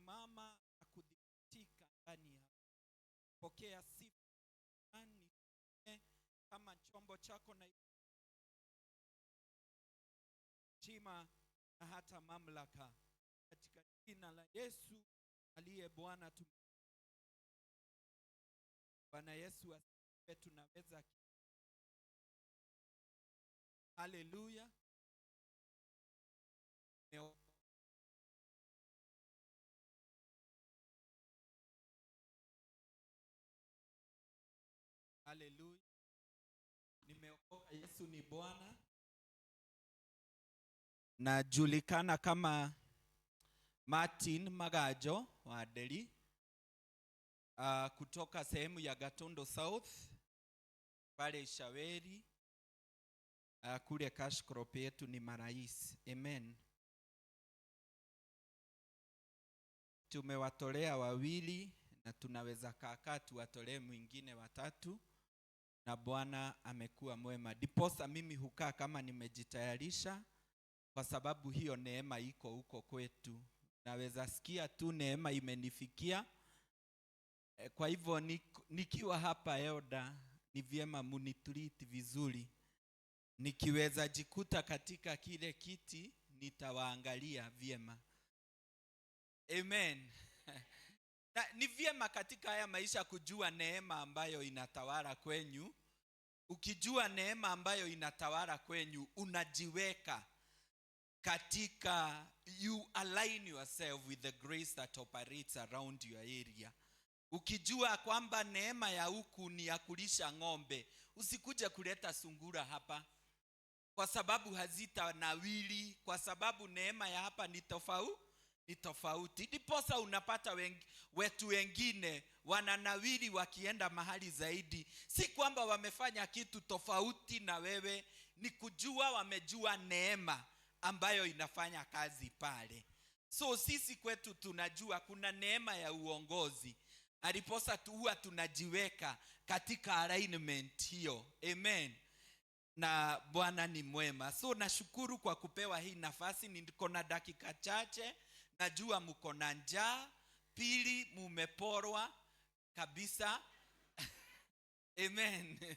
Kusimama na kudhibitika ndani ya pokea sifa kama chombo chako na heshima na hata mamlaka katika jina la Yesu aliye Bwana. Bwana Yesu asifiwe. Tunaweza. Haleluya. Haleluya. Nimeokoka, Yesu ni Bwana. Najulikana kama Martin Magajo wa Deli, kutoka sehemu ya Gatondo South pale Shaweri, kule cash crop yetu ni marais. Amen. Tumewatolea wawili na tunaweza kaka tuwatolee mwingine watatu, na Bwana amekuwa mwema. Diposa mimi hukaa kama nimejitayarisha, kwa sababu hiyo neema iko huko kwetu. Naweza sikia tu neema imenifikia. Kwa hivyo nikiwa hapa Elda, ni vyema munitreat vizuri. Nikiweza jikuta katika kile kiti, nitawaangalia vyema. Amen. Na ni vyema katika haya maisha kujua neema ambayo inatawala kwenyu. Ukijua neema ambayo inatawala kwenyu, unajiweka katika, you align yourself with the grace that operates around your area. Ukijua kwamba neema ya huku ni ya kulisha ng'ombe, usikuje kuleta sungura hapa, kwa sababu hazitanawili, kwa sababu neema ya hapa ni tofauti. Ni tofauti. Ndiposa unapata wetu wengine wananawili wakienda mahali zaidi. Si kwamba wamefanya kitu tofauti na wewe, ni kujua wamejua neema ambayo inafanya kazi pale. So sisi kwetu tunajua kuna neema ya uongozi. Aliposa tu huwa tunajiweka katika alignment hiyo. Amen. Na Bwana ni mwema. So nashukuru kwa kupewa hii nafasi. Niko na dakika chache. Najua mko na njaa. Pili, mumeporwa kabisa. Amen.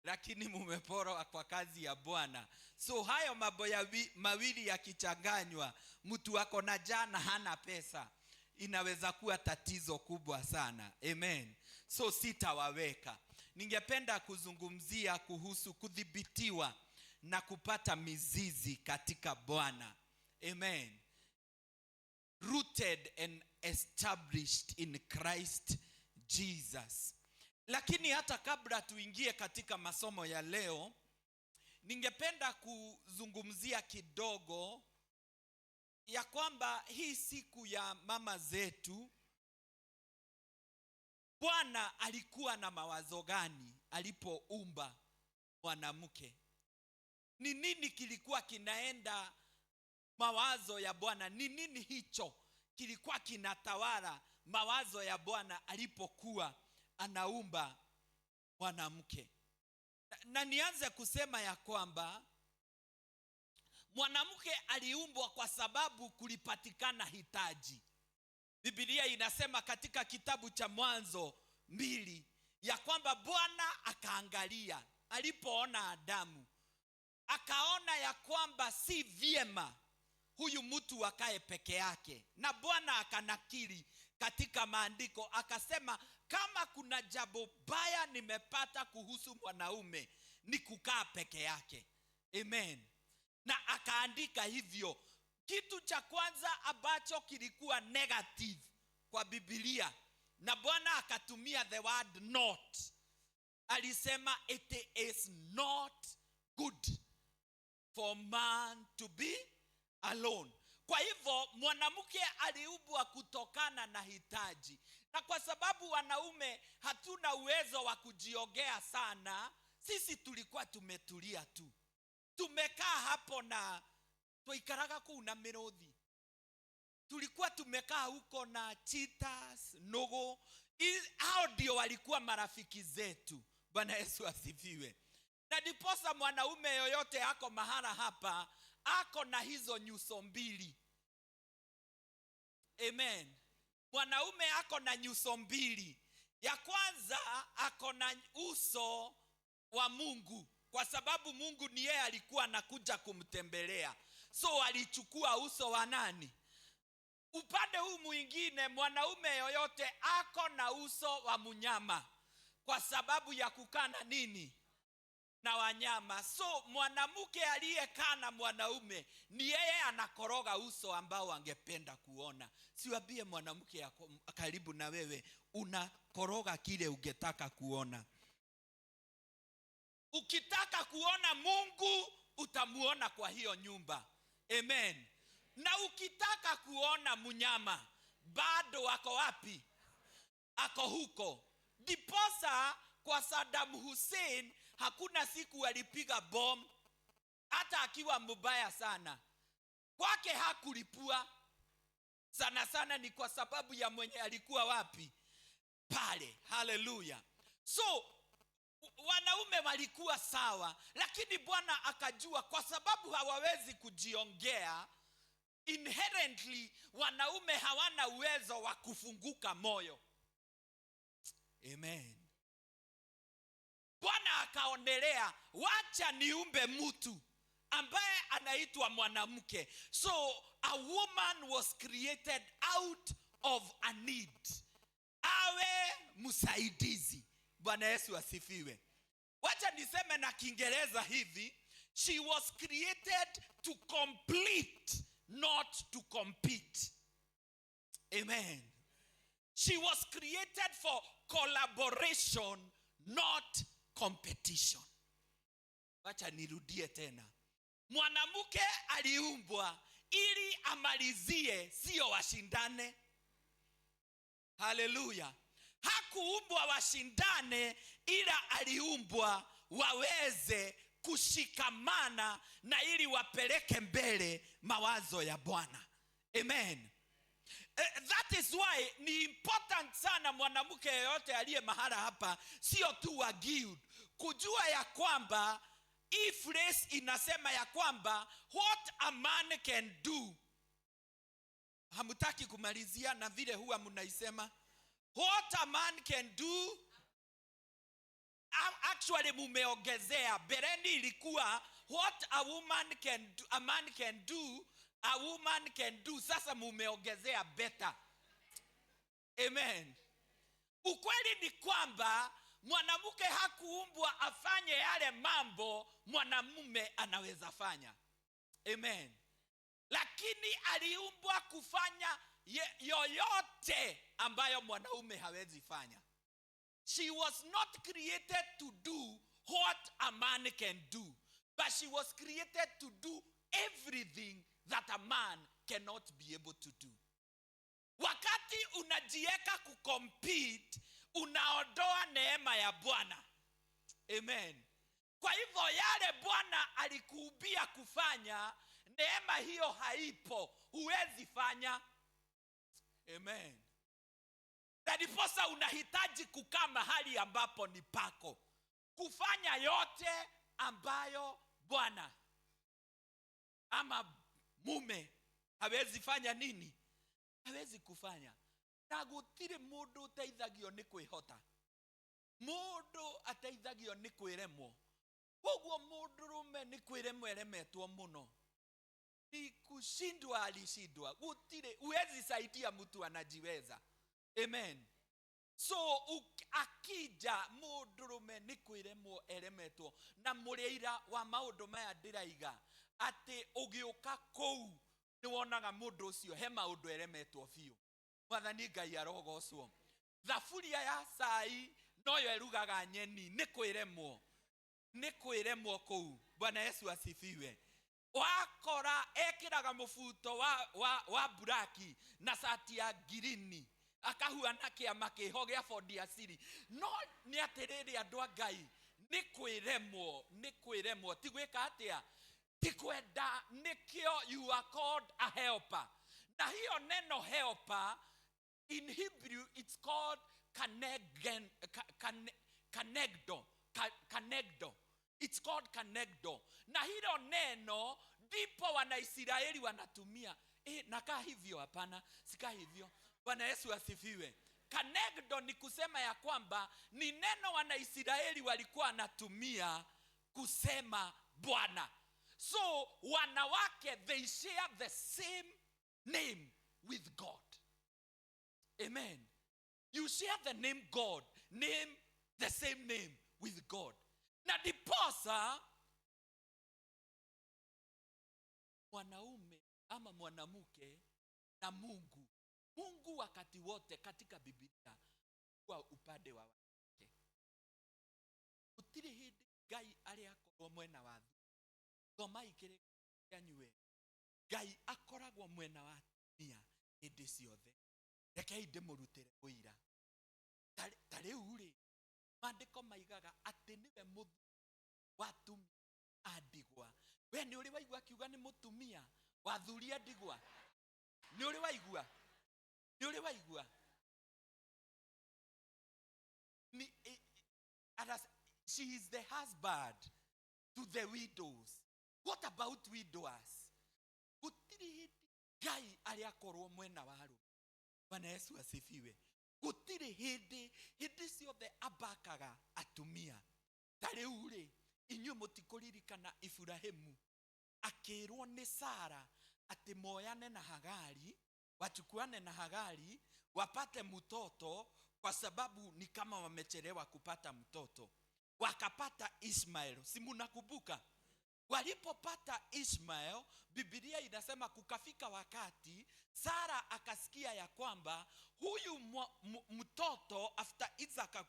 Lakini mumeporwa kwa kazi ya Bwana. So hayo mambo ya mawili yakichanganywa, mtu ako na njaa na hana pesa, inaweza kuwa tatizo kubwa sana. Amen. So sitawaweka. Ningependa kuzungumzia kuhusu kudhibitiwa na kupata mizizi katika Bwana. Amen. Rooted and established in Christ Jesus. Lakini hata kabla tuingie katika masomo ya leo, ningependa kuzungumzia kidogo ya kwamba hii siku ya mama zetu, Bwana alikuwa na mawazo gani alipoumba mwanamke? Ni nini kilikuwa kinaenda mawazo ya Bwana? Ni nini hicho kilikuwa kinatawala mawazo ya Bwana alipokuwa anaumba mwanamke? Na nianze kusema ya kwamba mwanamke aliumbwa kwa sababu kulipatikana hitaji. Biblia inasema katika kitabu cha Mwanzo 2 ya kwamba Bwana akaangalia alipoona Adamu, akaona ya kwamba si vyema huyu mtu akae peke yake. Na Bwana akanakili katika maandiko akasema, kama kuna jambo baya nimepata kuhusu mwanaume ni kukaa peke yake. Amen. Na akaandika hivyo. Kitu cha kwanza ambacho kilikuwa negative kwa Biblia, na Bwana akatumia the word not. Alisema it is not good for man to be alone. Kwa hivyo mwanamke aliumbwa kutokana na hitaji. Na kwa sababu wanaume hatuna uwezo wa kujiongea sana, sisi tulikuwa tumetulia tu. Tumekaa hapo na tuikaraga kuu na mirothi. Tulikuwa tumekaa huko na cheetahs, nogo. Hao ndio walikuwa marafiki zetu. Bwana Yesu asifiwe. Na ndiposa mwanaume yoyote ako mahala hapa, ako na hizo nyuso mbili. Amen. Mwanaume ako na nyuso mbili. Ya kwanza ako na uso wa Mungu, kwa sababu Mungu ni yeye alikuwa anakuja kumtembelea, so alichukua uso wa nani? Upande huu mwingine, mwanaume yoyote ako na uso wa mnyama, kwa sababu ya kukaa na nini? Na wanyama. So mwanamke aliyekaa na mwanaume ni yeye anakoroga uso ambao angependa kuona. Siwambie mwanamke karibu na wewe, unakoroga kile ungetaka kuona. Ukitaka kuona Mungu utamuona kwa hiyo nyumba. Amen. Na ukitaka kuona mnyama, bado ako wapi? Ako huko. Ndiposa kwa Saddam Hussein hakuna siku alipiga bomu, hata akiwa mbaya sana. Kwake hakulipua. Sana sana ni kwa sababu ya mwenye alikuwa wapi? Pale. Haleluya. So wanaume walikuwa sawa, lakini Bwana akajua kwa sababu hawawezi kujiongea, inherently wanaume hawana uwezo wa kufunguka moyo. Amen. Bwana akaonelea, wacha niumbe mtu ambaye anaitwa mwanamke. So a woman was created out of a need, awe msaidizi. Bwana Yesu asifiwe. Wacha niseme na Kiingereza hivi, she was created to complete, not to compete. Amen. She was created for collaboration, not competition. Wacha nirudie tena. Mwanamke aliumbwa ili amalizie, sio washindane. Haleluya. Hakuumbwa washindane, ila aliumbwa waweze kushikamana na ili wapeleke mbele mawazo ya Bwana. Amen. That is why ni important sana mwanamke yeyote aliye mahala hapa, sio tu wa guild, kujua ya kwamba hii phrase inasema ya kwamba what a man can do. Hamutaki kumalizia na vile huwa mnaisema what a man can do. Actually mumeongezea. Mbeleni ilikuwa what a woman can do, a man can do, a woman can do. Sasa mumeongezea better. Amen. Ukweli ni kwamba mwanamke hakuumbwa afanye yale mambo mwanamume anaweza fanya. Amen. Lakini aliumbwa kufanya yoyote ambayo mwanaume hawezi fanya. She was not created to do what a man can do, but she was created to do everything that a man cannot be able to do. Wakati unajieka kucompete, unaondoa neema ya Bwana. Amen. Kwa hivyo yale Bwana alikuumbia kufanya, neema hiyo haipo, huwezi fanya. Amen. Na ndiposa unahitaji kukaa mahali ambapo ni pako, kufanya yote ambayo bwana ama mume hawezi fanya nini? Hawezi kufanya. Na gutire mundu uteithagio ni kwihota, mundu ateithagio ni kwiremwo. Koguo mundurume ni kwiremwo eremetwo muno, ni kushindwa alishindwa. Gutire, huwezi saidia mtu anajiweza. Amen. So akija mundurume ni kwiremwo eremetwo. Na mũrĩira wa maũndũ maya ndĩraiga atĩ ũgĩũka kũu nĩwonaga mũndũ ũcio he maũndũ eremetwo biũ. Mwathani Ngai arogocwo. Thaburia ya cai noyo ĩrugaga nyeni, nĩ kwĩremwo, nĩ kwĩremwo kũu. Bwana Yesu asifiwe. Wakora ekĩraga mũbuto wa buraki na cati ya ngirini, akahuana kĩama kĩho gĩa bondi asili. No nĩ atĩrĩrĩ andũ a Ngai, nĩ kwĩremwo, nĩ kwĩremwo, ti gwĩka atĩa, ti kwenda. Nĩkĩo you are called a helper. Na hiyo neno helper in Hebrew it's called kanegen, kanegdo, kanegdo. It's called kanegdo. Na hilo neno ndipo Wanaisraeli wanatumia. Nakaa hivyo? Hapana, sikaa hivyo. Bwana Yesu asifiwe. Kanegdo ni kusema ya kwamba ni neno Wanaisraeli walikuwa wanatumia kusema Bwana. So wanawake, they share the same name with God. Amen. You share the name God, name the same name with God. Na ndiposa mwanaume ama mwanamke na Mungu, Mungu wakati wote katika Biblia kwa upande wa wanawake. Gũtirĩ hĩndĩ Ngai arĩ akorwo mwena wa athuri. Thomai kĩrĩkanĩro kĩanyu wega. Ngai akoragwo mwena wa atumia hĩndĩ ciothe. Rekei ndĩmũrutĩre ũira. Ta rĩu rĩ, maandĩko maigaga atĩ nĩwe mũthuri wa atumia a ndigwa. We nĩ ũrĩ waigua akiuga nĩ mũtumia wa athuri a ndigwa? Nĩ ũrĩ waigua? Nĩ ũrĩ waigua? Ni, she is the husband to the widows. What about widowers? Gũtirĩ hĩndĩ Ngai arĩ akorwo mwena wa arũme. Bwana Yesu asifiwe. Gũtirĩ hĩndĩ, hĩndĩ ciothe ambakaga atumia. Ta rĩu rĩ, inyuĩ mũtikũririkana Iburahĩmu akĩrwo nĩ Sara atĩ moyane na Hagari, wachukuane na Hagari, wapate mtoto, kwa sababu ni kama wamechelewa kupata mtoto. Wakapata Ishmael. Si mnakumbuka? Walipopata Ishmael, Biblia inasema kukafika wakati Sara akasikia ya kwamba huyu mtoto after Isaka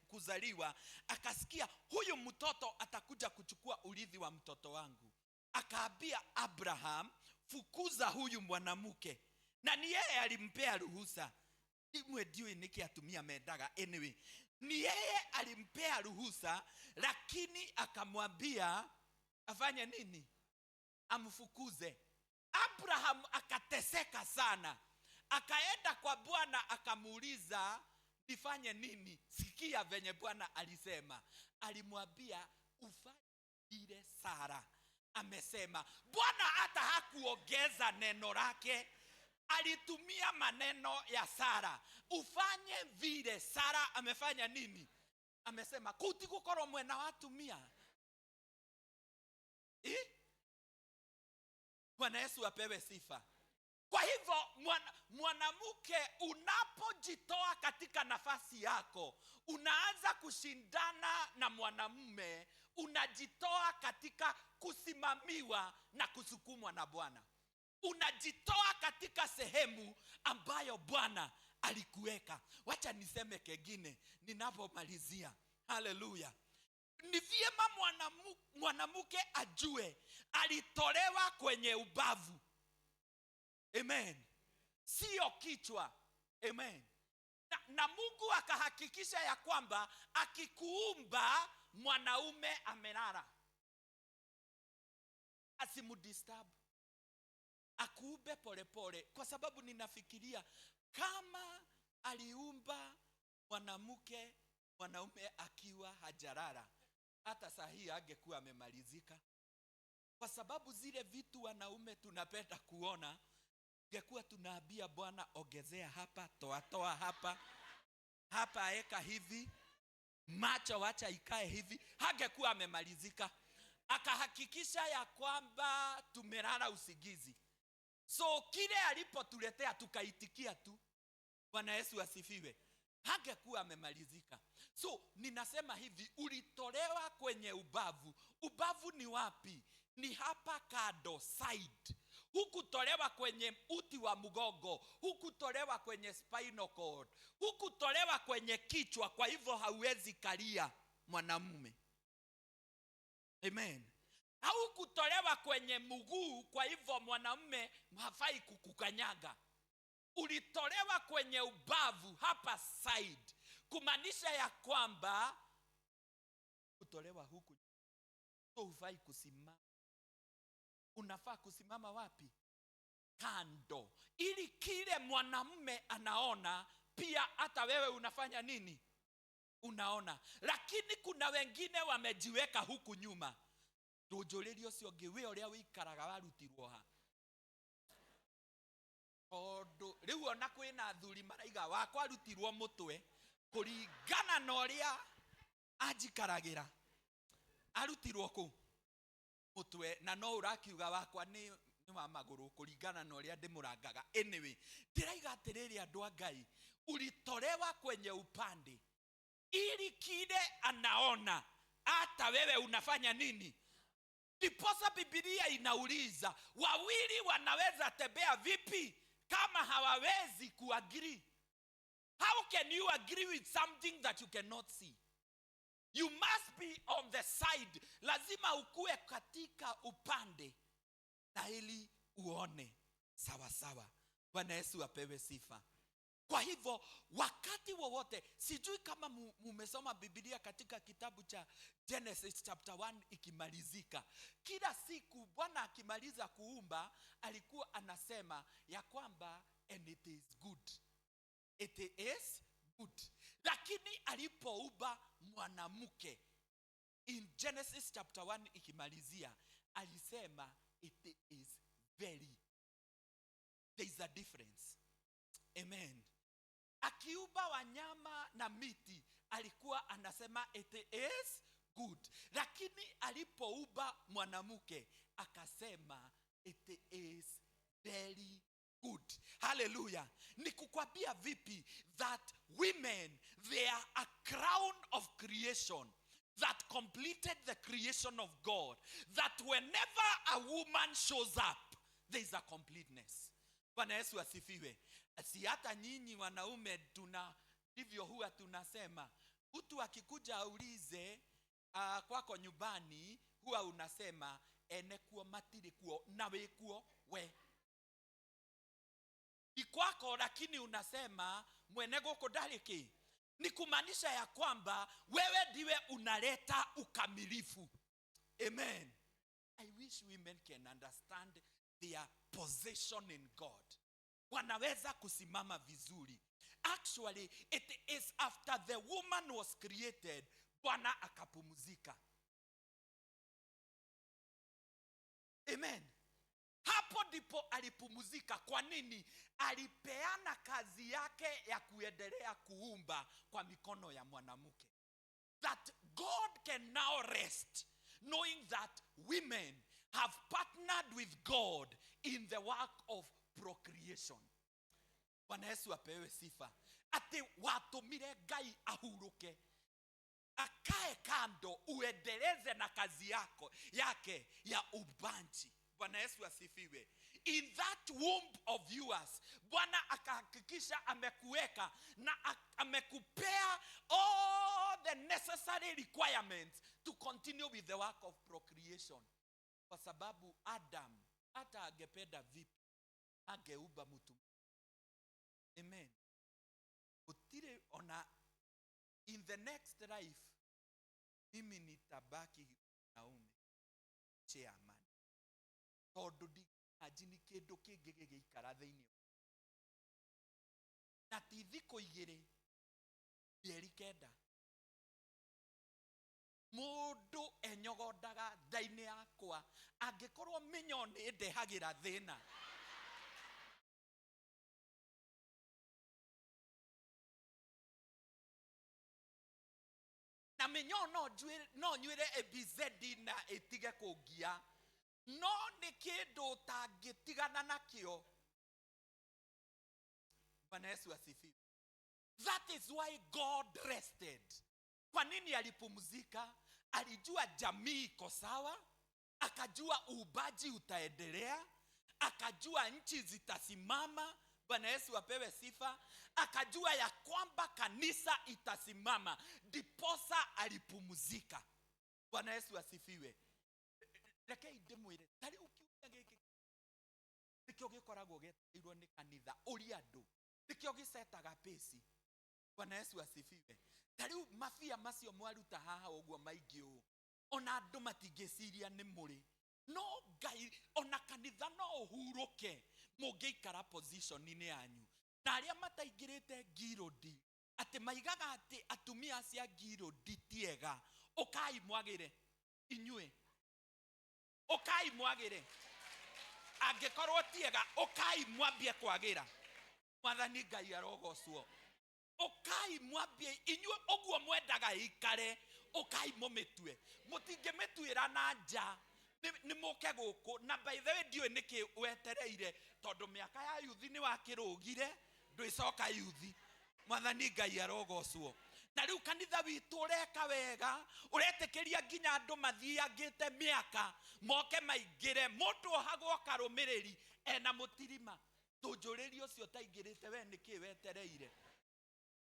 kuzaliwa, akasikia huyu mtoto atakuja kuchukua urithi wa mtoto wangu. Akaambia Abraham, fukuza huyu mwanamke. Na ni yeye alimpea ruhusa. Imwe ndiũĩ nĩkĩ atumia mendaga. Anyway, ni yeye alimpea ruhusa, lakini akamwambia afanye nini? Amfukuze. Abraham akateseka sana. Akaenda kwa Bwana akamuuliza, nifanye nini? Sikia venye Bwana alisema. Alimwambia ufanye vile Sara amesema. Bwana hata hakuongeza neno lake. Alitumia maneno ya Sara. Ufanye vile Sara amefanya nini? Amesema. Kuti gukorwo mwena wa atumia. Bwana Yesu apewe sifa. Kwa hivyo mwanamke unapojitoa katika nafasi yako, unaanza kushindana na mwanamume, unajitoa katika kusimamiwa na kusukumwa na Bwana. Unajitoa katika sehemu ambayo Bwana alikuweka. Wacha niseme kengine ninapomalizia. Haleluya. Ni vyema mwanamke ajue alitolewa kwenye ubavu. Amen. Sio kichwa. Amen. Na Mungu akahakikisha ya kwamba akikuumba mwanaume amelala, asimudisturb, akuumbe polepole. Kwa sababu ninafikiria kama aliumba mwanamke mwanaume akiwa hajalala, hata saa hii angekuwa amemalizika. Kwa sababu zile vitu wanaume tunapenda kuona, ingekuwa tunaambia Bwana ongezea hapa, toa toa hapa, hapa eka hivi, macho wacha ikae hivi, hangekuwa amemalizika. Akahakikisha ya kwamba tumelala usingizi. So kile alipotuletea tukaitikia tu. Bwana Yesu asifiwe. Hangekuwa amemalizika. So ninasema hivi, ulitolewa kwenye ubavu. Ubavu ni wapi? Ni hapa kando, side. Hukutolewa kwenye uti wa mgongo, hukutolewa kwenye spinal cord, hukutolewa kwenye kichwa. Kwa hivyo hauwezi kalia mwanamume. Amen. Haukutolewa kwenye mguu, kwa hivyo mwanamume hafai kukukanyaga. Ulitolewa kwenye ubavu hapa side, kumaanisha ya kwamba kutolewa huku, so hufai kusimama. Unafaa kusimama wapi? Kando, ili kile mwanamume anaona pia hata wewe unafanya nini? Unaona. Lakini kuna wengine wamejiweka huku nyuma. Ndũnjũrĩrie ũcio ũngĩ, we ũrĩa wĩikaraga warutirwo ha? Tondu riu ona kwina athuri maraiga wakwa arutirwo mutwe kuringana na uria anjikaragira, arutirwo ku mutwe, na no urakiuga wakwa ni wa maguru kuringana na uria ndimurangaga. Anyway, ndiraiga atiriri andu a Ngai, ulitolewa kwenye upande ili kile anaona hata wewe unafanya nini. Ndiposa Biblia inauliza wawili wanaweza tembea vipi kama hawawezi kuagree? How can you agree with something that you cannot see? You must be on the side. Lazima ukue katika upande na ili uone sawa sawa. Bwana Yesu apewe sifa. Kwa hivyo wakati wowote, sijui kama mumesoma Biblia katika kitabu cha Genesis chapter 1 ikimalizika, kila siku Bwana akimaliza kuumba alikuwa anasema ya kwamba and it is good. It is good. Lakini alipoumba mwanamke in Genesis chapter 1 ikimalizia alisema it is very. There is a difference. Amen. Akiumba wanyama na miti alikuwa anasema it is good. Lakini alipoumba mwanamke akasema it is very good. Hallelujah. Nikukwambia vipi that women, they are a crown of creation that completed the creation of God. That whenever a woman shows up, there is a completeness. Bwana Yesu asifiwe. Si hata nyinyi wanaume tuna ndivyo huwa tunasema, mtu akikuja aulize kwako nyumbani, huwa unasema ene kuo matiri kuo na we kuo we. Ni kwako, lakini unasema mwene goko dariki. Ni kumaanisha ya kwamba wewe ndiwe unaleta ukamilifu. Amen. I wish women can understand their position in God. Wanaweza kusimama vizuri. Actually, it is after the woman was created, Bwana akapumzika. Amen. Hapo ndipo alipumzika. Kwa nini? Alipeana kazi yake ya kuendelea kuumba kwa mikono ya mwanamke. That God can now rest, knowing that women have partnered with God in the work of procreation. Bwana Yesu apewe sifa. Ati watumire Ngai ahuruke, akae kando, uendeleze na kazi yako yake ya ubanji. Bwana Yesu asifiwe. In that womb of yours, Bwana akahakikisha amekuweka na amekupea all the necessary requirements to continue with the work of procreation. Kwa sababu Adam hata angependa vipi angeuba mtu. Amen. Utire ona in the next life mimi nitabaki naume chairman. Tondu ndingĩimagine kĩndũ kĩngĩ gĩgĩikara thĩinĩ. Na ti thikũ igĩrĩ, mĩeri 9. Mũndũ enyogondaga nda-inĩ yakwa angĩkorwo mĩnyoo nĩ ĩndehagĩra thĩna. Na mĩnyoo no nywĩre ABZ na ĩtige kũngia. No nĩ kĩndũ ũtangĩtigana nakĩo. Bwana Yesu asifiwe. That is why God rested. Kwa nini alipumzika? Alijua jamii iko sawa, akajua uubaji utaendelea, akajua nchi zitasimama. Bwana Yesu apewe sifa. Akajua ya kwamba kanisa itasimama, ndiposa alipumzika. Bwana Yesu asifiwe. Reke ndimwire, tari ukiuga giki nikio gikoragwo gietereirwo ni kanitha uria andu nikio gicetaga pesi. Bwana Yesu asifiwe. Tariu mabia macio mwaruta haha uguo maingi uu, ona andu matingĩciria nĩ mũrĩ. No Ngai ona kanitha no ũhurũke mũngĩikara position-inĩ yanyu. Na arĩa mataingĩrĩte ngirũndi, atĩ maigaga atĩ atumia acio a ngirũndi ti ega, ũkai mwagĩre inyuĩ, ũkai mwagĩre. Angĩkorwo tiega, ũkai mwambie kwagĩra. Mwathani Ngai arogocwo. Ũkai mwambie inyuĩ ũguo mwendaga ikare, ũkai mũmĩtue. Mũtingĩmĩtuĩra na nja, nĩ mũke gũkũ. Na by the way, ndiũĩ nĩkĩ wetereire, tondũ mĩaka ya yuthi nĩ wakĩrũgire, ndwĩcoka yuthi. Mwathani Ngai arogocwo. Na rĩu kanitha witũ ũreka wega, ũretĩkĩria nginya andũ mathiangĩte mĩaka moke maingĩre. Mũndũ ohagwo karũmĩrĩri ena mũtirima. Tũnjũrĩrie ũcio ũtaingĩrĩte, we nĩkĩ wetereire?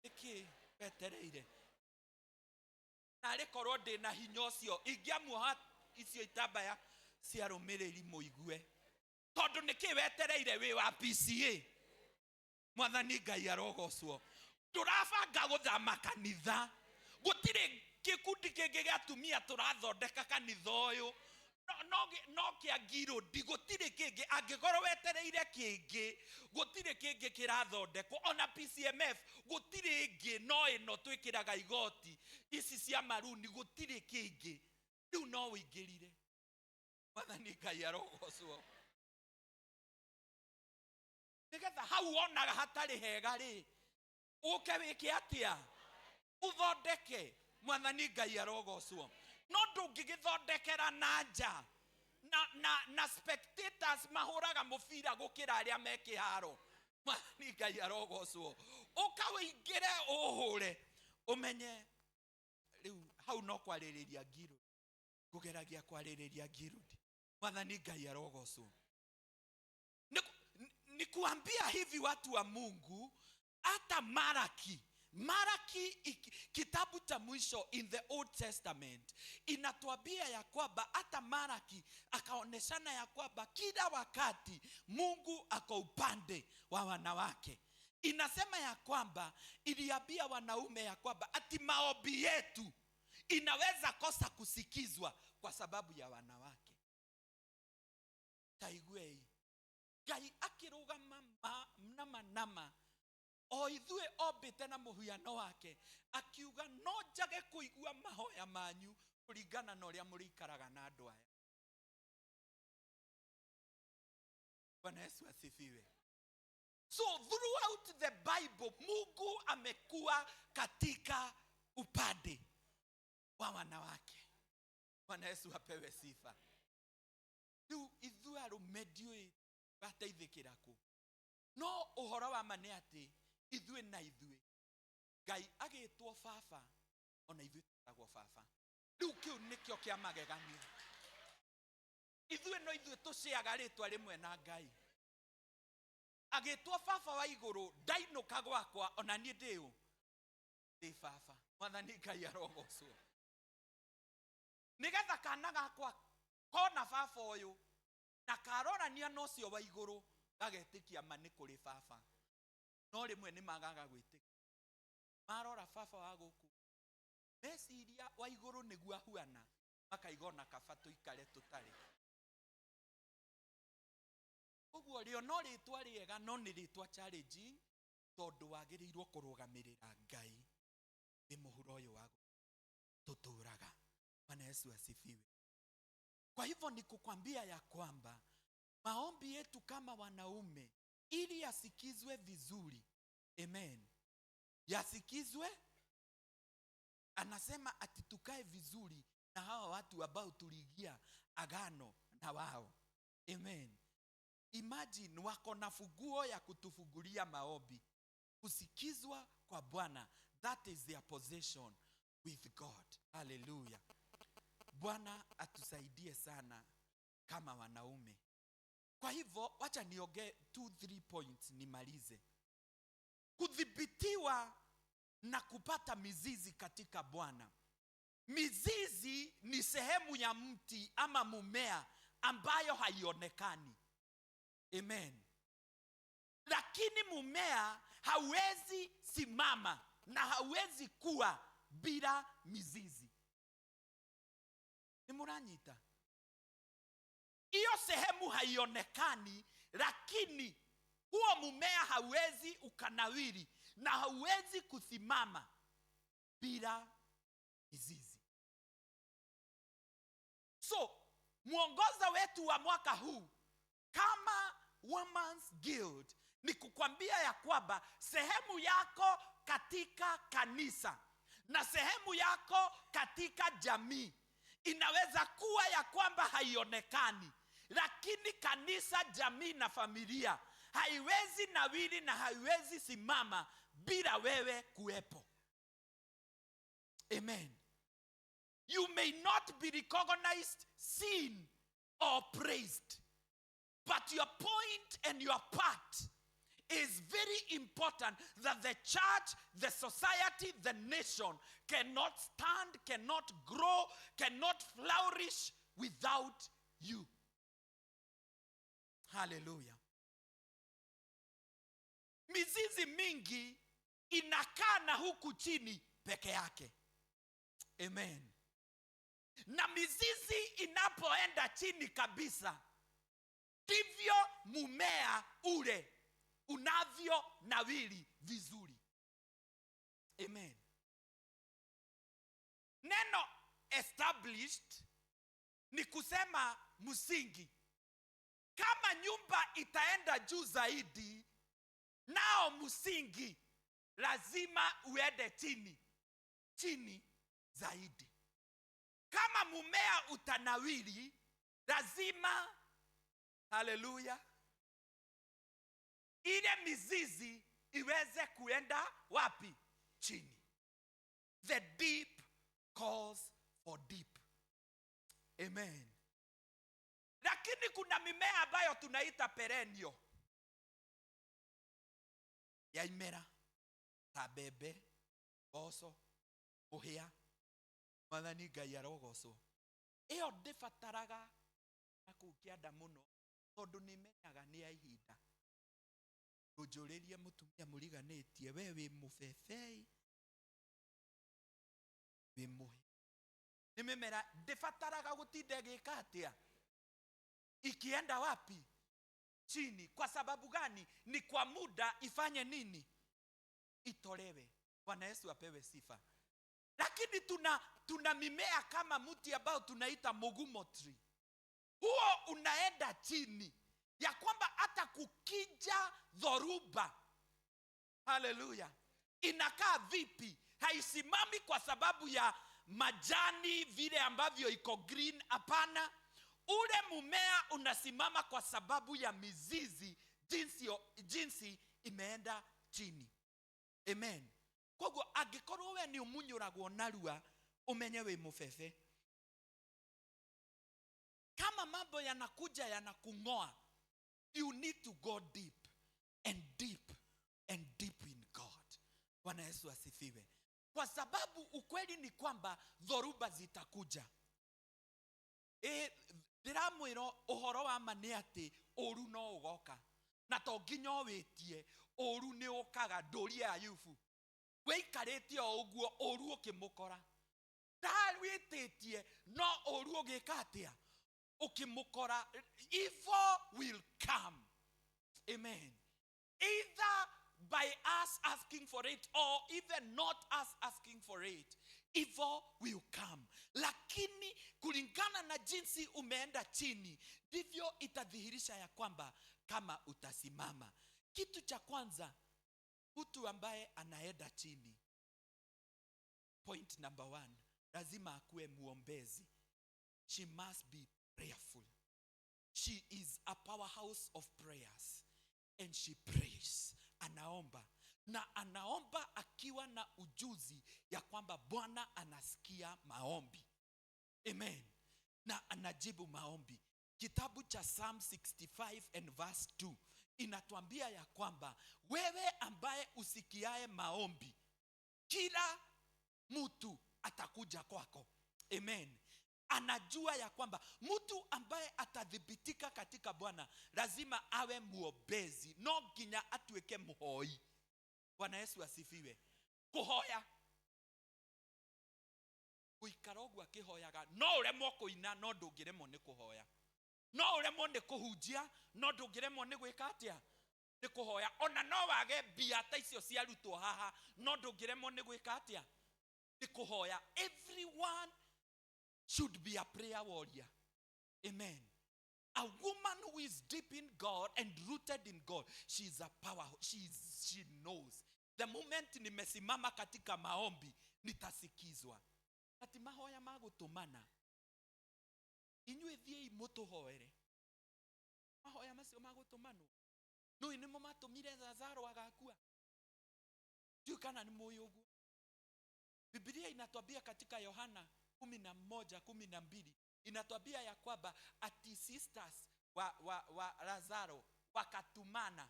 Nĩkĩ wetereire? Narĩ korwo ndĩna hinya ũcio, ingĩamuoha icio itambaya cia rũmĩrĩri mũigue, tondũ nĩkĩ wetereire wĩ wa PCA? Mwathani Ngai arogocwo. Ndũrabanga gũthama kanitha, gũtirĩ gĩkundi kĩngĩ gĩa atumia tũrathondeka kanitha ũyũ, no kĩa ngirũndi, gũtirĩ kĩngĩ. Angĩkorwo wetereire kĩngĩ, gũtirĩ kĩngĩ kĩrathondekwo, ona PCMF gũtirĩ ĩngĩ, no ĩno twĩkĩraga igoti ici cia maruni, gũtirĩ kĩngĩ. Rĩu no ũingĩrire. Mwathani Ngai arogocwo. Nĩgetha hau wonaga hatarĩ hega rĩ, ũke wĩke atĩa? Ũthondeke. Mwathani Ngai arogocwo. No ndũngĩgĩthondekera na nja na spectators mahũraga mũbira gũkĩra arĩa me kĩharo. Mwathani Ngai arogocwo. Ũka ũingĩre ũhũre ũmenye rĩu hau no kwarĩrĩria ngirũ, ngũgeragia kwarĩrĩria ngirũndi. Mwathani Ngai arogocwo. Ni kuambia hivi, watu wa Mungu, hata Maraki, kitabu cha mwisho in the Old Testament, inatuambia ya kwamba hata Maraki akaoneshana ya kwamba kila wakati Mungu ako upande wa wanawake. Inasema ya kwamba iliambia wanaume ya kwamba ati maombi yetu inaweza kosa kusikizwa kwa sababu ya wanawake. Taiguei, Ngai akĩrũgama nama nama o ithuĩ ombĩte na mũhiano wake, akiuga no njage kũigua mahoya manyu kũringana na ũrĩa mũrĩikaraga na andũ aya. Bwana Yesu asifiwe. So throughout the Bible, Mungu amekuwa katika upande wa wanawake. Bwana Yesu apewe sifa. Rĩu ithuĩ arũme ndiũĩ gateithĩkĩra kũ, no ũhoro wa ma nĩ atĩ ithuĩ na ithuĩ Ngai agĩtwo baba, ona ithuĩ twĩtagwo baba. Rĩu kĩu nĩkĩo kĩa magegania. Ithuĩ no ithuĩ tũciaga rĩtwa rĩmwe na Ngai. Agĩtwo baba wa igũrũ, ndainũka gwakwa ona niĩ ndĩũ ndĩ baba. Mwathani Ngai arogocwo. Nĩgetha kana gakwa kona baba ũyũ na karorania na ũcio wa igũrũ, gagetĩkia ma nĩ kũrĩ baba. No rĩmwe nĩ magaga gwĩtĩkia, marora baba wa gũkũ meciria wa igũrũ nĩguo ahuana, makaiga ona kaba tũikare tũtarĩ ũguo. Rĩo no rĩtwa rĩega, no nĩ rĩtwa challenging, tondũ wagĩrĩirwo kũrũgamĩrĩra Ngai nĩ mũhuro ũyũ wa tũtũraga. Bwana Yesu asifiwe. Kwa hivyo ni kukwambia ya kwamba maombi yetu kama wanaume, ili yasikizwe vizuri, amen, yasikizwe, anasema ati tukae vizuri na hawa watu ambao tuliingia agano na wao. Amen. Imagine wako na funguo ya kutufungulia maombi kusikizwa kwa Bwana. That is their position with God. Haleluya. Bwana atusaidie sana kama wanaume. Kwa hivyo wacha niongee 2 3 points nimalize. Kudhibitiwa na kupata mizizi katika Bwana. Mizizi ni sehemu ya mti ama mumea ambayo haionekani. Amen. Lakini mumea hauwezi simama na hauwezi kuwa bila mizizi. Ni muranyita? Hiyo sehemu haionekani, lakini huo mumea hauwezi ukanawiri na hauwezi kusimama bila mizizi. So, mwongozo wetu wa mwaka huu Kama Women's Guild ni kukwambia ya kwamba sehemu yako katika kanisa na sehemu yako katika jamii inaweza kuwa ya kwamba haionekani, lakini kanisa, jamii na familia haiwezi nawiri na haiwezi simama bila wewe kuwepo. Amen. You may not be recognized, seen or praised, but your point and your part is very important, that the church, the society, the nation cannot stand, cannot grow, cannot flourish without you. Hallelujah. Mizizi mingi inakaa na huku chini peke yake. Amen. Na mizizi inapoenda chini kabisa, ndivyo mumea ule unavyo nawiri vizuri. Amen. Neno "established" ni kusema msingi. Kama nyumba itaenda juu zaidi, nao msingi lazima uende chini chini zaidi. Kama mumea utanawiri, lazima, haleluya, ile mizizi iweze kuenda wapi? Chini. The deep calls for deep. Amen. Lakini kuna mimea ambayo tunaita perennial, ya imera ta mbembe, mboco, mũhĩa. Mwathani Ngai arogocwo. Ĩyo ndĩbataraga na kũu kĩanda mũno, tondũ nĩmenyaga nĩ ya ihinda. Ndũnjũrĩrie mũtumia mũriganĩtie, we wĩ mũbebei, wĩ mũhĩa? Nĩ mĩmera ndĩbataraga gũtinda ĩgĩka atĩa, ikienda wapi? Chini. Kwa sababu gani? Ni kwa muda, ifanye nini? Itolewe. Bwana Yesu apewe sifa. Lakini tuna mimea kama mti ambao tunaita mugumo tree. Huo unaenda chini, ya kwamba hata kukija dhoruba, haleluya, inakaa vipi, haisimami kwa sababu ya majani vile ambavyo iko green. Hapana, ule mumea unasimama kwa sababu ya mizizi, jinsi imeenda chini. Amen. Koguo angĩkorwo we nĩ ũmunyũragwo narua, ũmenye wĩ mũbebe. Kama mambo yanakuja yanakung'oa, you need to go deep and deep and deep in God. Bwana Yesu asifiwe. Kwa sababu ukweli ni kwamba dhoruba zitakuja. Ndĩramwĩra ũhoro wa ma nĩ atĩ ũru no ũgoka, na to nginya ũwĩtie. Ũru nĩ ũkaga. Ndũrie Ayubu, wĩikarĩte o ũguo, ũru ũkĩmũkora. Ndawĩtĩtie, no ũru ũgĩka atĩa? Ũkĩmũkora. Evil will come. Amen. Either by us asking for it or even not us asking for it, evil will come. Lakini kulingana na jinsi umeenda chini, ndivyo itadhihirisha ya kwamba kama utasimama. Kitu cha kwanza, mtu ambaye anaenda chini, point number one, lazima akuwe muombezi. She must be prayerful. She is a powerhouse of prayers and she prays. Anaomba, na anaomba akiwa na ujuzi ya kwamba Bwana anasikia maombi. Amen. Na anajibu maombi. Kitabu cha Psalm 65 and verse 2 inatuambia ya kwamba wewe ambaye usikiae maombi, kila mtu atakuja kwako. Amen. Anajua ya kwamba mtu ambaye atathibitika katika Bwana lazima awe muombezi, no nginya atuĩke mũhoi. Bwana Yesu asifiwe. Kũhoya, gũikara ũguo akĩhoyaga. No ũremwo kũina, no ndũngĩremwo nĩ kũhoya. No ũremwo nĩ kũhunjia, no ndũngĩremwo nĩ gwĩka atĩa? Nĩ kũhoya. Ona no wage mbia ta icio ciarutwo haha, no ndũngĩremwo nĩ gwĩka atĩa? Nĩ kũhoya. Everyone should be a prayer warrior. Amen. A woman who is deep in God and rooted in God, she is a power. She knows. The moment nimesimama katika maombi, nitasikizwa. Ati mahoya magũtũmana. Inyuĩ thiĩi mũtũhoere. Mahoya macio magũtũmanwo. Nũĩ nĩmo matũmire Lazaro agakua. Ndiũĩ kana nĩ mũĩ ũguo. Biblia inatuambia katika Yohana 11:12 inatuambia ya kwamba ati sisters wa Lazaro wakatumana.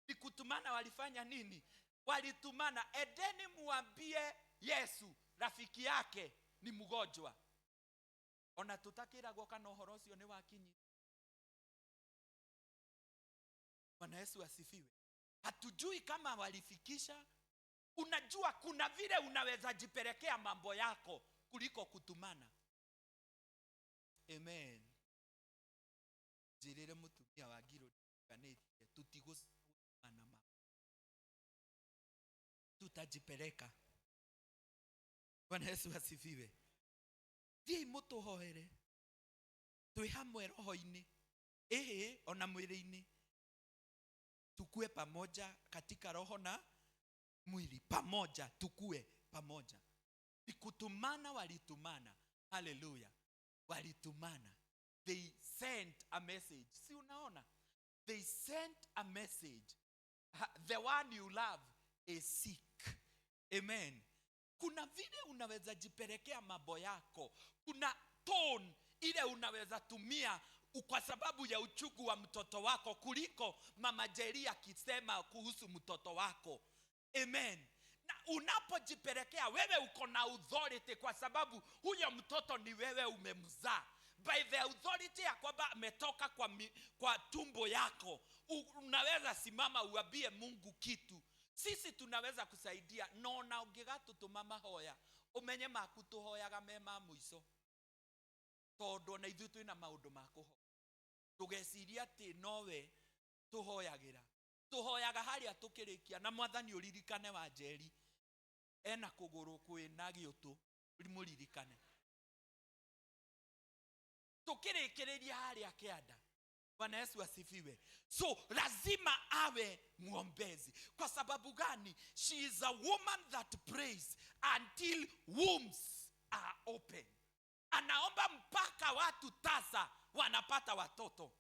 Ni kutumana walifanya nini? Walitumana, edeni muambie Yesu rafiki yake ni mgonjwa. Ona tutakiragwo kana ũhoro ũcio nĩ wakinyire. Bwana Yesu asifiwe. Hatujui kama walifikisha. Unajua kuna vile unaweza jipelekea mambo yako kuliko kutumana. Amen. Njirire mutumia wa ngiro ndikanĩtie, tutigũcemana ma. Tutajipeleka. Bwana Yesu asifiwe. Thiĩi mũtũhoere. Twĩ hamwe roho-inĩ. Ĩhĩ, ona mwĩrĩ-inĩ. Tukue pamoja katika roho na mwili. Pamoja, tukue pamoja. Ni kutumana walitumana. Hallelujah. Walitumana. They sent a message. Si unaona? They sent a message. The one you love is sick. Amen. Kuna vile unaweza jipelekea mambo yako. Kuna tone ile unaweza tumia kwa sababu ya uchungu wa mtoto wako kuliko Mama Jerry akisema kuhusu mtoto wako. Amen. Na unapojipelekea wewe uko na authority kwa sababu huyo mtoto ni wewe umemzaa. By the authority ya kwamba ametoka kwa tumbo yako, unaweza simama uambie Mungu kitu. Sisi tunaweza kusaidia no na ũngĩgatũtũma mahoya ũmenye maku tũhoyaga me ma mũico, tondũ ona ithuĩ twĩna maũndũ ma kũhoya. Ndũgecirie atĩ nowe tũhoyagĩra. Tũhoyaga harĩa tũkĩrĩkia na Mwathani ũririkane wa Njeri ena kũgũrũ kwĩna gĩũtũ, mũririkane. Tũkĩrĩkĩrĩria harĩa kĩanda. Bwana Yesu asifiwe. So lazima awe mwombezi. Kwa sababu gani? She is a woman that prays until wombs are open. Anaomba mpaka watu tasa wanapata watoto.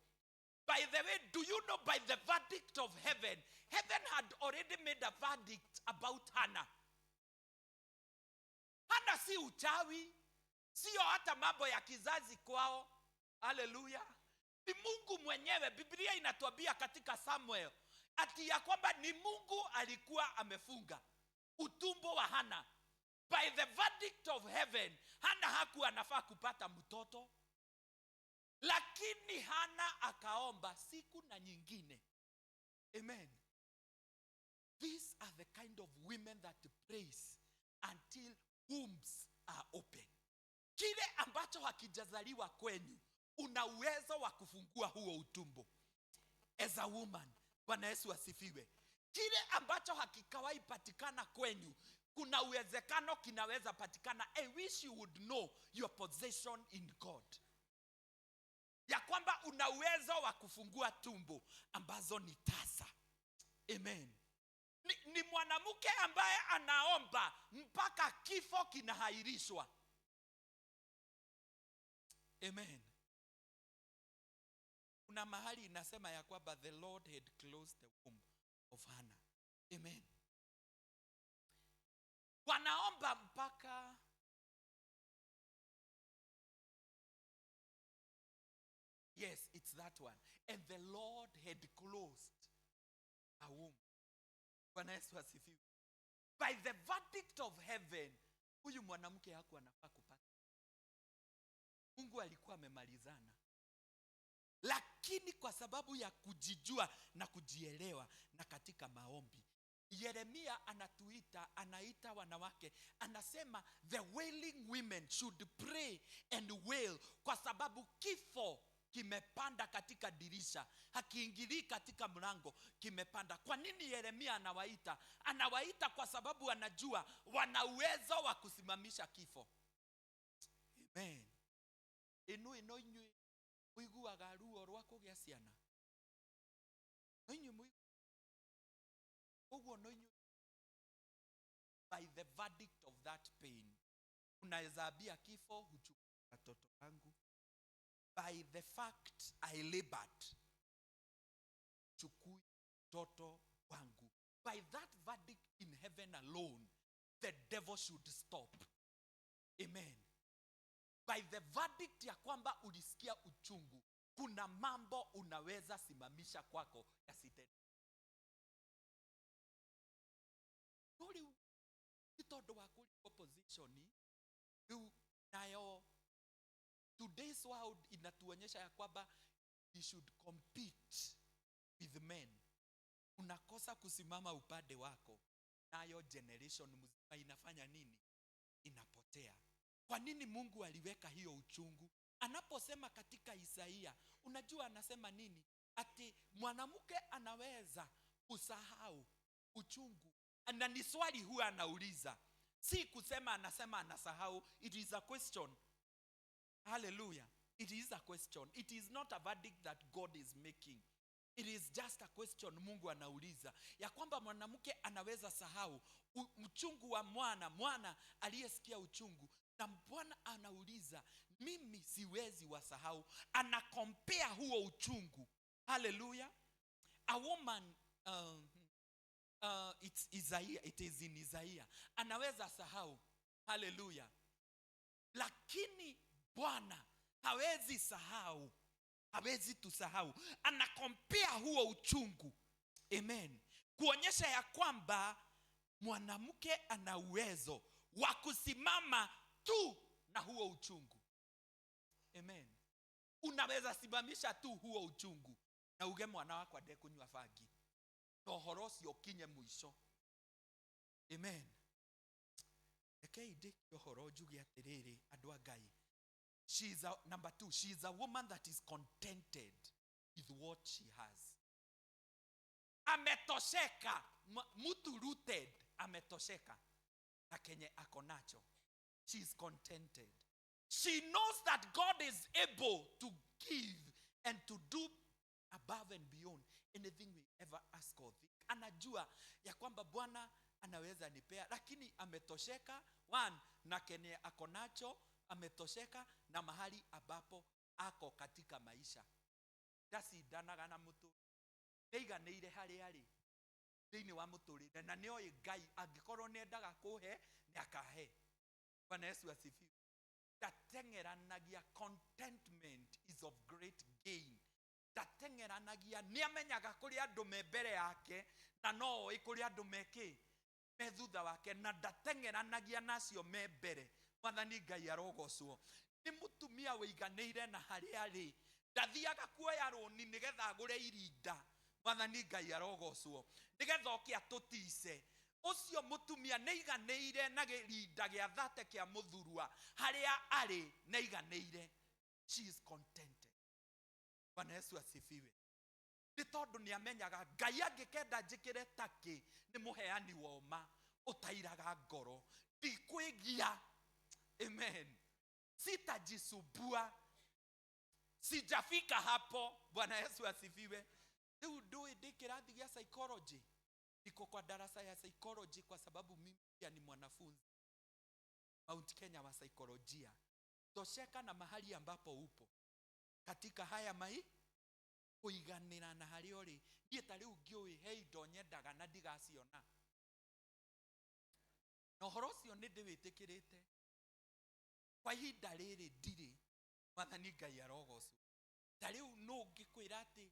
By the way, do you know by the verdict of heaven, heaven had already made a verdict about Hannah. Hannah si uchawi, sio hata mambo ya kizazi kwao. Hallelujah. Ni Mungu mwenyewe. Biblia inatuambia katika Samuel ati ya kwamba ni Mungu alikuwa amefunga utumbo wa Hannah. By the verdict of heaven, Hannah hakuwa anafaa kupata mtoto. Lakini Hannah akaomba siku na nyingine. Amen. These are the kind of women that prays until wombs are open. Kile ambacho hakijazaliwa kwenyu, una uwezo wa kufungua huo utumbo. As a woman, Bwana Yesu asifiwe. Kile ambacho hakikawahi patikana kwenyu, kuna uwezekano kinaweza patikana. I wish you would know your position in God. Ya kwamba una uwezo wa kufungua tumbo ambazo ni tasa. Amen. Ni mwanamke ambaye anaomba mpaka kifo kinahairishwa. Amen. Kuna mahali inasema ya kwamba the Lord had closed the womb of Hannah. Amen. Wanaomba mpaka Yes, it's that one. And the Lord had closed her womb. Bwana Yesu asifiwe. By the verdict of heaven, huyu mwanamke hakuwa anafaa kupata. Mungu alikuwa amemalizana. Lakini kwa sababu ya kujijua na kujielewa na katika maombi, Yeremia anatuita, anaita wanawake, anasema the wailing women should pray and wail, kwa sababu kifo kimepanda katika dirisha, hakiingilii katika mlango, kimepanda. Kwa nini Yeremia anawaita? Anawaita kwa sababu anajua wana uwezo wa kusimamisha kifo. Amen. Inu ino inywe Mũiguaga ruo rwa kũgĩa ciana? No inyuĩ ũguo no inyuĩ. By the verdict of that pain, unaweza ambia kifo, "Huchukua watoto wangu. By the fact I labored, chukui mtoto wangu." By that verdict in heaven alone, the devil should stop. Amen. By the verdict ya kwamba ulisikia uchungu, kuna mambo unaweza simamisha kwako yasitendeke. No rĩu nĩ tondũ wa kũrigwo position rĩu nayo, today's world inatuonyesha ya kwamba we should compete with men. Unakosa kusimama upande wako, nayo generation mzima inafanya nini? Inapotea. Kwa nini Mungu aliweka hiyo uchungu? Anaposema katika Isaia, unajua anasema nini? Ati mwanamke anaweza kusahau uchungu. Na ni swali huwa anauliza, si kusema anasema anasahau. It is a question. Hallelujah. It is a question. It is not a verdict that God is making. It is just a question Mungu anauliza ya kwamba mwanamke anaweza sahau uchungu wa mwana aliyesikia uchungu, na Bwana anauliza, "Mimi siwezi wasahau?" Anacompare huo uchungu. Hallelujah. A woman, it's Isaiah, it is in Isaiah. Anaweza sahau. Hallelujah. Lakini Bwana hawezi sahau, hawezi tusahau. Anacompare huo uchungu, amen, kuonyesha ya kwamba mwanamke ana uwezo wa kusimama tu na huo uchungu. Amen. Unaweza simamisha tu huo uchungu na uge, "Mwana wakwa ndekunywa bangi," na ũhoro ũcio ũkinye mũico. Amen. Rekei ndĩkie ũhoro njuge atĩrĩrĩ, andũ a Ngai, she is a, number two, she is a woman that is contented with what she has. Ametosheka. Mtu rooted ametosheka na kenye ako nacho. She is contented. She knows that God is able to give and to do above and beyond anything we ever ask or think. Anajua ya kwamba Bwana anaweza nipea, lakini ametosheka, one, na kenye ako nacho. Ametosheka na mahali ambapo ako katika maisha. Ndacindanaga na mũtũ, nĩaiganĩire harĩa arĩ thĩinĩ wa mũtũrĩre, na nĩoĩ Ngai angĩkorwo nĩendaga kũhe, nĩ akahe. Bwana Yesu asifiwe. Ndateng'eranagia. Contentment is of great gain. Ndateng'eranagia. Nĩ amenyaga kũrĩ andũ me mbere yake, na no oĩ kũrĩ andũ mekĩ me thutha wake, na ndateng'eranagia nacio me mbere. Mwathani Ngai arogocwo. Nĩ mũtumia wĩiganĩire na harĩa arĩ. Ndathiaga kuoya rũni nĩgetha agũre irinda. Mwathani Ngai arogocwo. Nĩgetha oke atũtice. Ũcio mũtumia nĩ iganĩire na gĩrinda gĩa thate kĩa mũthurwa. Harĩa arĩ nĩ iganĩire. She is contented. Bwana Yesu asifiwe. Nĩ tondũ nĩ amenyaga Ngai angĩkenda njĩkĩre takĩ, nĩ mũheani wa ũma ũtairaga ngoro. Ndikwĩgia. Amen. Sitajisumbua, sijafika hapo. Bwana Yesu asifiwe. Rĩu ndũĩ ndĩ kĩrathi gĩa psychology, niko kwa darasa ya psychology, kwa sababu mimi pia ni mwanafunzi Mount Kenya wa saikolojia. Tosheka na mahali ambapo upo katika haya mai kũiganĩra na harĩa ũrĩ. Niĩ ta rĩu ngĩũĩ he indo nyendaga na ndigaciona, na ũhoro ũcio nĩ ndĩwĩtĩkĩrĩte. Kwa ihinda rĩrĩ ndirĩ. Mwathani Ngai arogocwo. Ta rĩu nũ ngĩkwĩra atĩ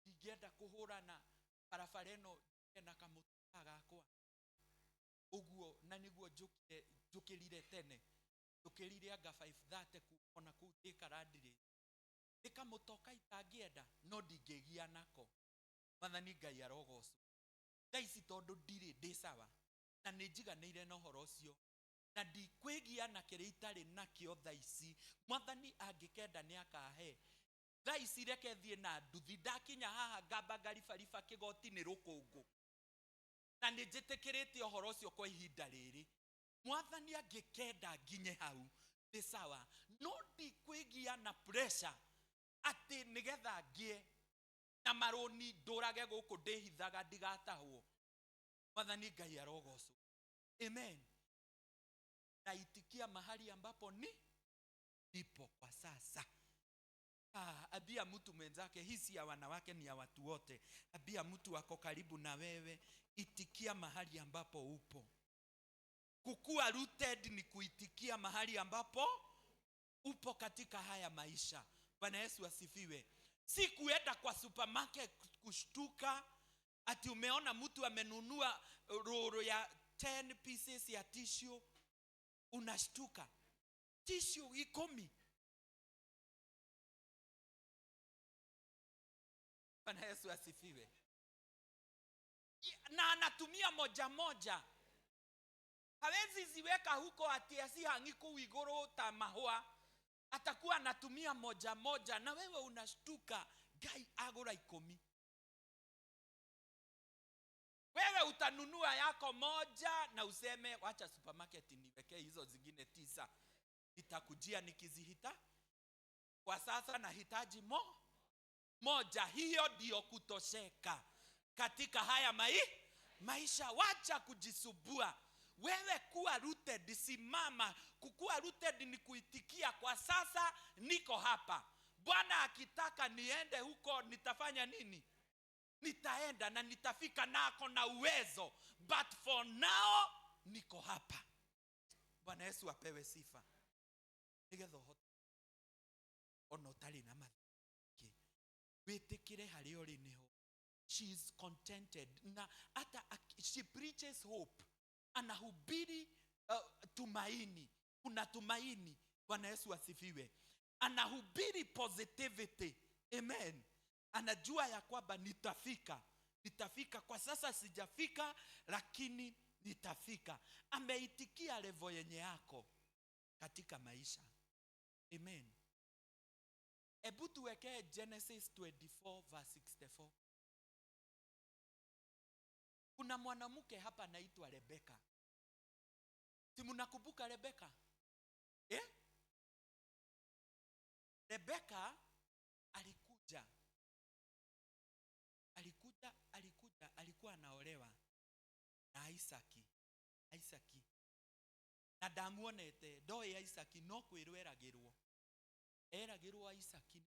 ndingĩenda kũhũrana barabara ĩno njũke na kamũtuka gakwa ũguo, na nĩguo njũkire, njũkĩrire tene, njũkĩrire anga 5:30 kuma ona kũu Thika ndirĩ. Nĩ kamũtoka itangĩenda, no ndingĩgia nako. Mwathani Ngai arogocwo. Thaa ici tondũ ndirĩ, ndĩ sawa na nĩ njiganĩire na ũhoro ũcio, na ndikwĩgia na kĩrĩa itarĩ nakĩo thaa ici. Mwathani angĩkenda nĩ akahe. Thaa ici reke thiĩ na nduthi, ndakinya haha ngamba ngaribariba kĩgoti nĩ rũkũngũ, na nĩ njĩtĩkĩrĩte ũhoro ũcio kwa ihinda rĩrĩ. Mwathani angĩkenda nginye hau, nĩ sawa, no ndikwĩgia na pressure. Atĩ nĩgetha ngĩe na marũni ndũrage gũkũ ndĩhithaga ndigatahwo. Mwathani Ngai arogocwo. Amen. Naitikia mahali ambapo ni nipo kwa sasa. Ambia mtu mwenzake, hii si ya wanawake, ni ya watu wote. Ambia mtu wako karibu na wewe, itikia mahali ambapo upo. Kukua rooted ni kuitikia mahali ambapo upo katika haya maisha. Bwana Yesu asifiwe. Si kuenda kwa supermarket kushtuka ati umeona mtu amenunua roro ya 10 pieces ya tissue, unashtuka. Tissue 10. Bwana Yesu asifiwe. Na anatumia moja moja. Hawezi ziweka huko ati asihangi kuigoro ta mahua. Atakuwa anatumia moja moja na wewe unashtuka, Ngai agura 10. Wewe utanunua yako moja na useme wacha supermarket niwekee hizo zingine 9. Nitakujia nikizihita. Kwa sasa nahitaji moja. Hiyo ndio kutosheka katika haya maisha. Wacha kujisubua. Wewe kuwa rooted, simama. Kukua rooted ni kuitikia kwa sasa niko hapa. Bwana akitaka niende huko nitafanya nini? Nitaenda na nitafika, nako na uwezo. But for now niko hapa. Bwana Yesu apewe sifa. Nigetha ũhote ona ũtarĩ na mathĩna, wĩtĩkĩre harĩa ũrĩ nĩho. She is contented. Na hata she preaches hope. Anahubiri tumaini. Kuna tumaini. Bwana Yesu asifiwe. Anahubiri positivity. Amen. Anajua ya kwamba nitafika. Nitafika. Kwa sasa sijafika, lakini nitafika. Ameitikia level yenye yako katika maisha. Amen. Ebu tuwekee Genesis 24 verse 64. Kuna mwanamke hapa anaitwa Rebeka. Si mnakumbuka Rebeka? Rebeka alikuja. Alikuja, alikuwa anaolewa na Isaki. Isaki. Na ndamuonete, ndoĩ Isaki no kwĩrwo eragĩrwo. Eragĩrwo Isaki.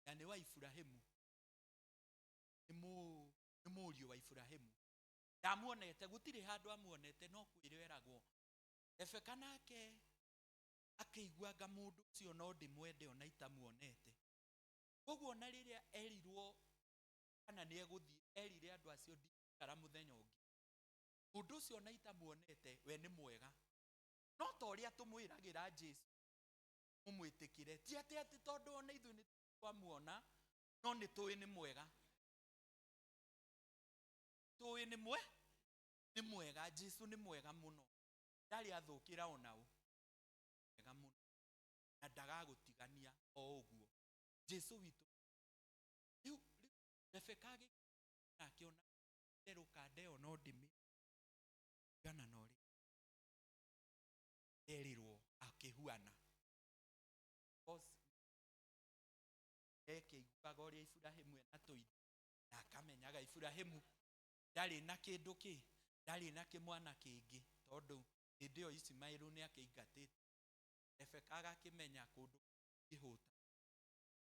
Na nĩ wa Ibrahimu. Nĩ mũriũ wa Ibrahimu. Ndamuonete, gũtirĩ handũ amuonete, no kwĩrwo eragwo. Rebeka nake akĩiguanga mũndũ ũcio no ndĩmwende ona itamuonete. Koguo ona rĩrĩa erirwo kana nĩ egũthiĩ, erire andũ acio ndikara mũthenya ũngĩ. Mũndũ ũcio ona itamuonete, we nĩ mwega. No ta ũrĩa tũmwĩragĩra Jesũ, mũmwĩtĩkĩre. Ti atĩ atĩ tondũ ona ithuĩ nĩ twamuona, no nĩ tũĩ nĩ mwega. Tũĩ nĩ nĩ mwega, Jesũ nĩ mwega mũno. Ndarĩ athũkĩra ona ũ. Mwega mũno. Na ndagagũtigania o ũguo. Jesũ witũ. Rĩu Rebeka agĩkena akĩona therũka ndeo no ndĩmĩ gana na ũrĩa erirwo akĩhuana. Because ekĩiguaga ũrĩa Ibrahimu ena tũindo, na akamenyaga Ibrahimu ndarĩ na kĩndũ kĩ, ndarĩ na kĩmwana kĩngĩ, tondũ hĩndĩ ĩyo Ismaĩlũ nĩ akĩingatĩte. Rebeka agakĩmenya kũndũ kĩhũta,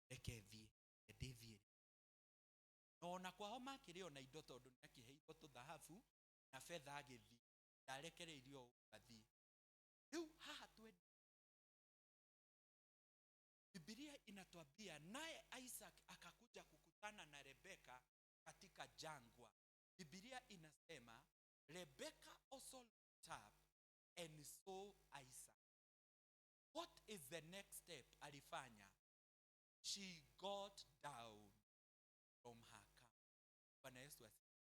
reke thiĩ, ndĩthiĩre. Na ona kwao makĩrĩ ona indo, tondũ nĩ akĩheirwo tũthahabu na betha agĩthiĩ, ndarekereirio ũguo athiĩ. Rĩu haha twendi Biblia inatuambia naye Isaac akakuja kukutana na Rebeka katika jangwa. Biblia inasema Rebeka also looked up and saw Isaac. What is the next step alifanya? She got down from her car. Bwana Yesu asifiwe.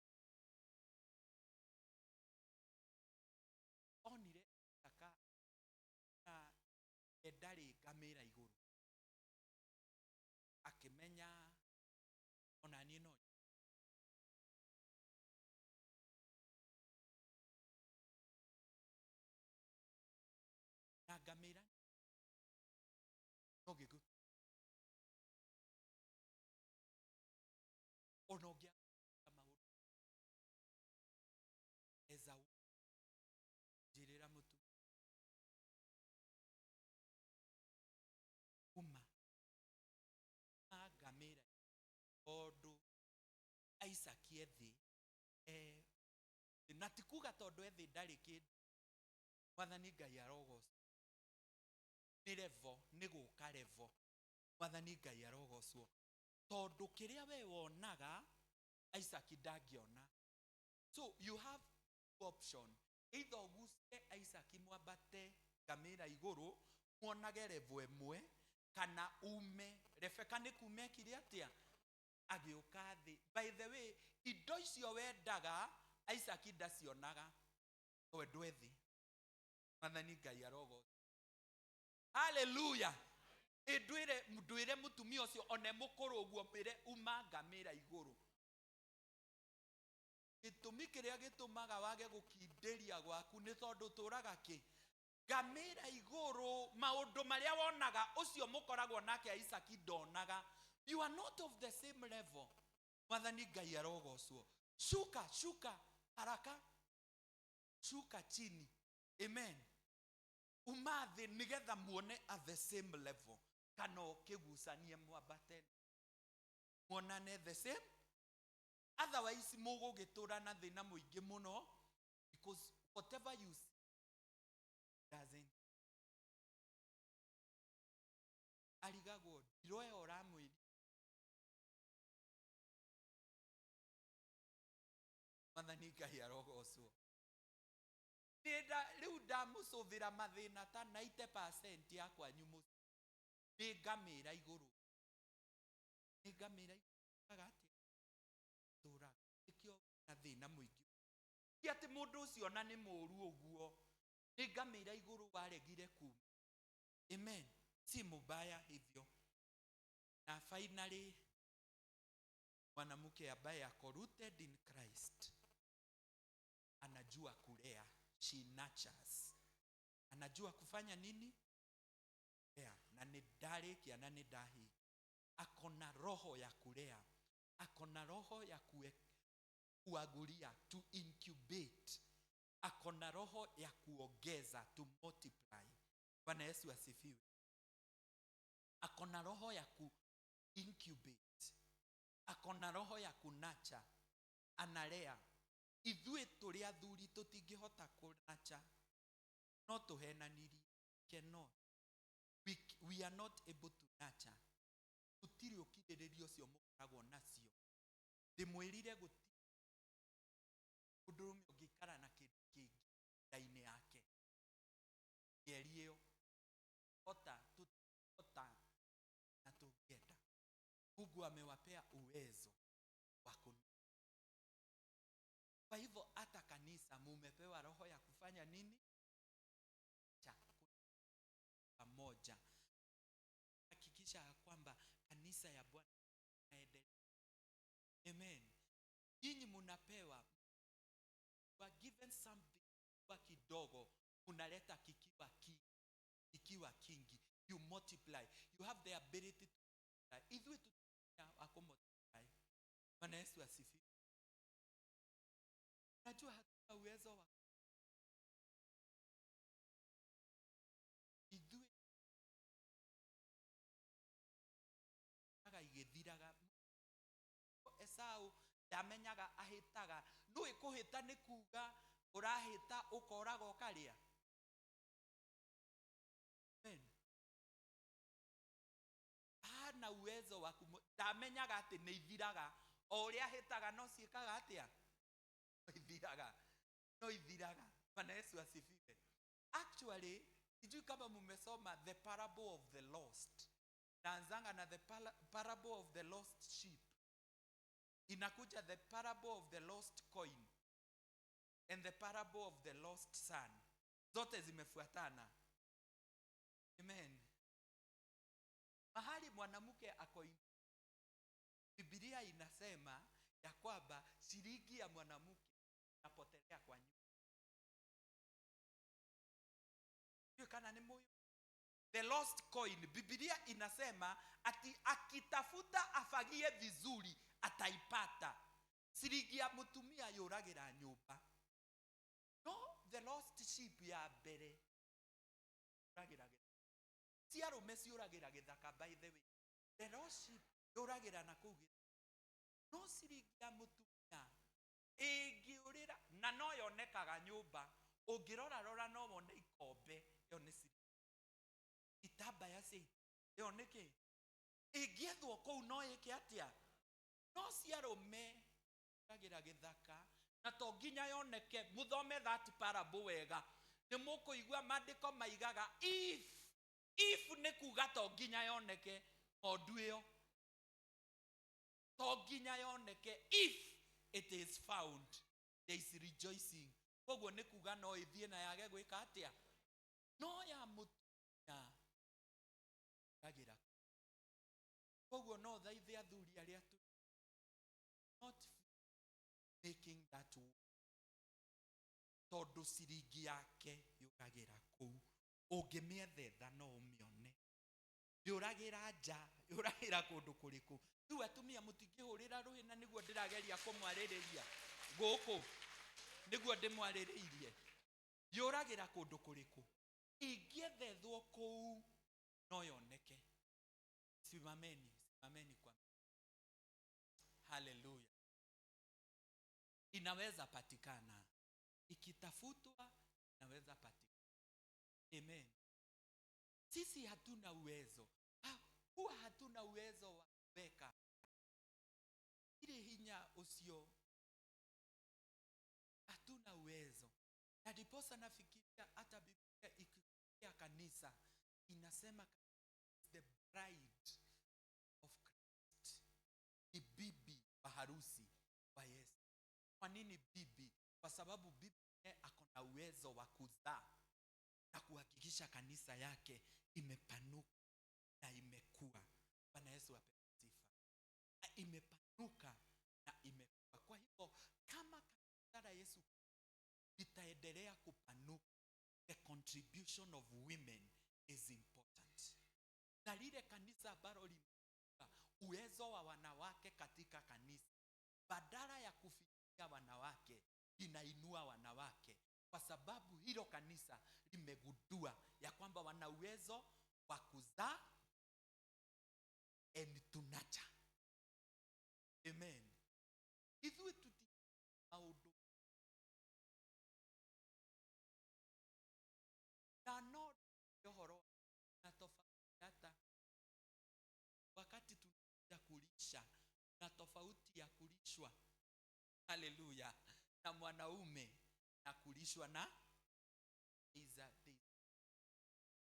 Onire Isaka na ndarĩ ngamĩra igũrũ. Akĩmenya ona niĩ no na ngamĩra no gĩkũ. Isaac ethĩ, na ti kuga tondũ ethĩ ndarĩ kĩndũ. Mwathani Ngai arogocwo. Nĩ level, nĩ gũka level. Mwathani Ngai arogocwo. Tondũ kĩrĩa we wonaga, Isaac ndangĩona. So you have two option. Either ũgucie Isaac mwambate ngamĩra igũrũ, muonage level ĩmwe, kana ume. Rebeka nĩ kuma ekire atĩa? Agĩũka thĩ. By the way, indo icio wendaga, Isaac ndacionaga. Tondũ ethĩ. Mwathani Ngai arogocwo. Hallelujah. Ĩ ndwĩre mũtumia ũcio one mũkũrũ ũguo, mwĩre uma ngamĩra igũrũ. Gĩtũmi kĩrĩa gĩtũmaga wage gũkindĩria gwaku nĩ tondũ ũtũraga kĩ? Ngamĩra igũrũ. Maũndũ marĩa wonaga ũcio mũkoragwo nake Isaac ndonaga. You are not of the same level. Mwathani Ngai arogocwo. Shuka, shuka, haraka. Shuka chini. Amen. Uma thĩ nĩgetha muone at the same level. Kana ũkĩgucanie mwambate. Muonane the same. Otherwise mũgũgĩtũra na thĩna mũingĩ mũno, because whatever you see doesn't. Arigagwo ndiro ĩyo ũramwĩria. Mwathani Ngai arogocwo. Rĩu ndamũcũthĩra mathĩna ta 90% ya kwanyu mũciĩ. Nĩ ngamĩra igũrũ. Nĩ ngamĩra igũrũ atĩa? Tũraga. Nĩkĩo na thĩna mũingĩ. Ti atĩ mũndũ ũcio ona nĩ mũũru ũguo. Nĩ ngamĩra igũrũ waregire kuma. Amen. Si mubaya hivyo. Na finally, mwanamke ambaye ako rooted in Christ anajua kulea. She nurtures. Anajua kufanya nini? Kulea. Na nĩ ndarĩkia na nĩ ndahingia. Ako na roho ya kulea. Ako na roho ya kuagulia, to incubate. Ako na roho ya kuongeza, to multiply. Bwana Yesu asifiwe. Ako na roho ya ku incubate. Ako na roho ya kunacha. Analea. Ithuĩ tũrĩ athuri tũtingĩhota kũnacha. No tũhenanirie. Cannot. We are not able to nurture. Tũtirĩ ũkirĩrĩria ũcio mũkoragwo nacio. Ndĩmwĩrire gũtirĩ mũndũrũme ũngĩikara na kĩndũ kĩngĩ nda-inĩ yake. Mĩeri ĩyo. Hota, tũtingĩhota na tũngĩenda. Mungu amewapea uwezo wa kununua. Kwa hivyo hata kanisa mumepewa roho ya kufanya nini? Cha pamoja. Hakikisha ya kwamba kanisa ya Bwana inaendelea. Amen. Nyinyi munapewa, you are given something kwa kidogo, unaleta kikiwa kingi, kikiwa kingi. You multiply. You have the ability to multiply. Ithuĩ tũtinya wa kũ multiply. Bwana Yesu asifiwe. Najua hatuna uwezo wa ithuĩ igĩthiraga. Esau ndamenyaga ahĩtaga. Nũĩ kũhĩta nĩ kuga ũrahĩta ũkoraga ũkarĩa. Amen. Hana uwezo wa ndamenyaga atĩ nĩ ithiraga. O ũrĩa ahĩtaga no ciĩkaga atĩa? No ithiraga. No ithiraga. Bwana Yesu asifiwe. Actually, sijui kama mumesoma the parable of the lost. Naanzanga na the parable of the lost sheep. Inakuja the parable of the lost coin and the parable of the lost son. Zote zimefuatana. Amen. Mahali mwanamke ako, Biblia inasema ya kwamba shilingi ya mwanamke inapotelea kwa nyumba. Hiyo kana ni moyo. The lost coin, Biblia inasema ati akitafuta afagie vizuri ataipata. Shilingi ya mutumia yũragĩra nyũmba. No, the lost sheep ya mbere yũragĩra gĩthaka. Ti arũme ciũragĩra gĩthaka, by the way. The lost sheep yũragĩra na kũu gĩthaka. No ciringi ya mũtumia ĩngĩũrĩra na no yonekaga nyũmba, ũngĩrora rora no wone ikombe, ĩyo nĩ ciringi. Itambaya cia ĩyo nĩ kĩ? Ĩngĩethwo kũu no ĩke atĩa? No ciarũme agĩra gĩthaka na to nginya yoneke. Muthome that parable wega, nĩ mũkũigua maandĩko maigaga if nĩ kuga to nginya yoneke ng'ondu ĩyo, to nginya yoneke. If it is found, there is rejoicing. Koguo nĩ kuga no ĩthiĩ na yage gwĩka atĩa? No ya mũtumia agĩra. Koguo no thaithe athuri arĩa tu not making that way, tondũ ciringi yake yũragĩra kũu, ũngĩmĩethetha no ũmĩone. Ndĩũragĩra nja, yũragĩra kũndũ kũrĩkũ? Rĩu atumia mũtingĩhũrĩra rũhĩ, na nĩguo ndĩrageria kũmwarĩrĩria gũkũ, nĩguo ndĩmwarĩrĩirie. Yũragĩra kũndũ kũrĩkũ? Ingĩethethwo kũu no yoneke. Simameni, simameni kwa haleluya. Inaweza patikana ikitafutwa, inaweza patikana. Amen. Sisi hatuna uwezo, huwa hatuna uwezo wa kuweka ile hinya ucio, hatuna uwezo. Na ndiposa nafikiria hata Biblia ikifikia kanisa inasema the bride of Christ, ni bibi wa harusi wa Yesu. Kwa nini bibi? Kwa sababu bibi ako na uwezo wa kuzaa na kuhakikisha kanisa yake imepanuka na imekua. Bwana Yesu apewe sifa. Na imepanuka na imekua. Kwa hivyo kama kanisa la Yesu litaendelea kupanuka, the contribution of women is important. Na lile kanisa ambalo limekuwa, uwezo wa wanawake katika kanisa, badala ya kufikia wanawake, linainua wanawake, kwa sababu hilo kanisa limegundua ya kwamba wana uwezo wa kuzaa and to nurture. Amen. Ithuĩ tuti maũndũ na no ũhoro na tofauti, hata wakati tunakuja kulisha na tofauti ya kulishwa, haleluya, na mwanaume na kulishwa na is.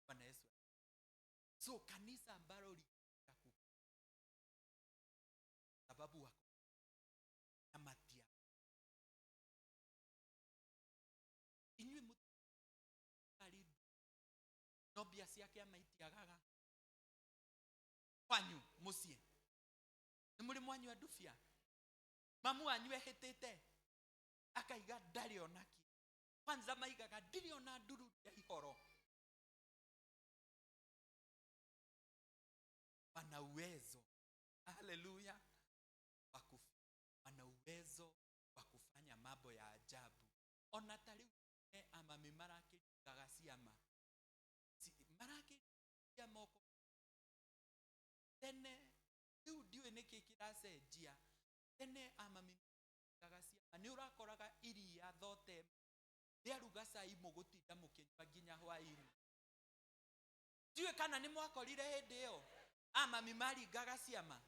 Bwana Yesu. So kanisa ambalo li sababu wako na matia inyuĩ mũtari no mbia ciake amaitiagaga kwanyu mũciĩ nĩ mũrĩ mwanyua ndubia, mamu wanyu ehĩtĩte akaiga ndarĩ onaki kwanza, maigaga ndirĩ ona nduru ya ihoro. Wana uwezo, haleluya, wana uwezo wa kufanya mambo ya ajabu. Ona ta rĩu amami marakĩringaga ciama, marakĩringa moko tene. Rĩu ndiũĩ nĩkĩ kĩracenjia. Tene amami maringaga ciama, nĩ ũrakoraga iria thote rĩaruga cai mũgũtinda mũkĩnyua nginya hwaĩ-inĩ. Ndiũĩ kana nĩ mwakorire hĩndĩ ĩyo amami maringaga ciama,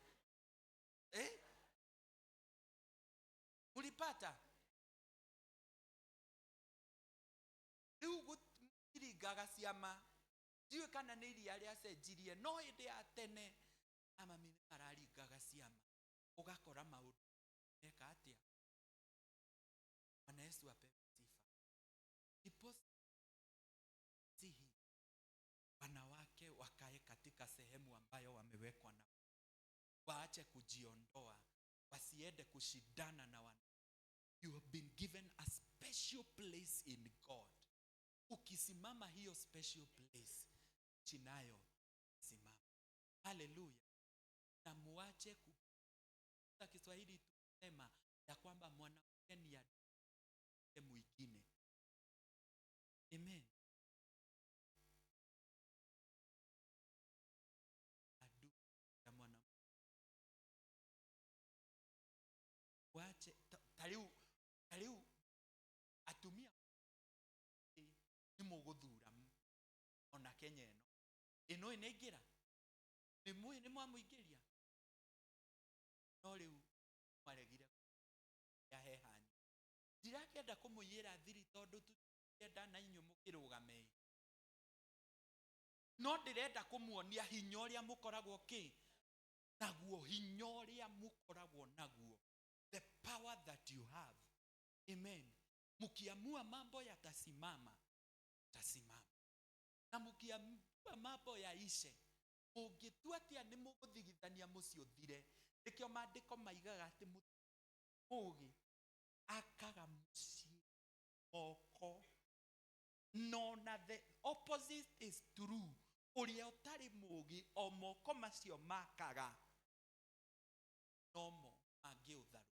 eh? Mulipata? Rĩu gũtiringaga ciama, ndiũĩ kana nĩ iria rĩacenjirie, no hĩndĩ ya tene amami nĩ mararingaga ciama, ũgakora maũndũ meka atĩa. Bwana Yesu apewe sifa. Ndiposa sihi wanawake wakae katika sehemu ambayo wamewekwa na waache kujiondoa, wasiende kushindana na wana. You have been given a special place in God. Ukisimama hiyo special place, chinayo simama. Haleluya. Na muache ku Kiswahili tunasema ya kwamba mwanamke ni adui mwingine. Amen. Adui ya mwanamke. Kenya ĩno. Ĩno ĩ nĩaingĩra, nĩ mwamũingĩria, no rĩu maregire ya he hanyu. Ndirakĩenda kũmũiyĩra thiri tondũ tũtirenda na inyuĩ mũkĩrũgame, no ndĩrenda kũmuonia hinya ũrĩa mũkoragwo kĩ naguo, hinya ũrĩa mũkoragwo naguo, the power that you have. Amen. Mkiamua mambo yatasimama, tasimama, na mkiamua mambo yaishe, mũngĩtua atĩa nĩ mũgũthigithania mũciĩ ũthire. Nĩkĩo maandĩko maigaga atĩ mũgĩ akaga mũciĩ moko. No na the opposite is true, ũrĩa ũtarĩ mũgĩ o moko macio makaga nomo mangĩũtharũ.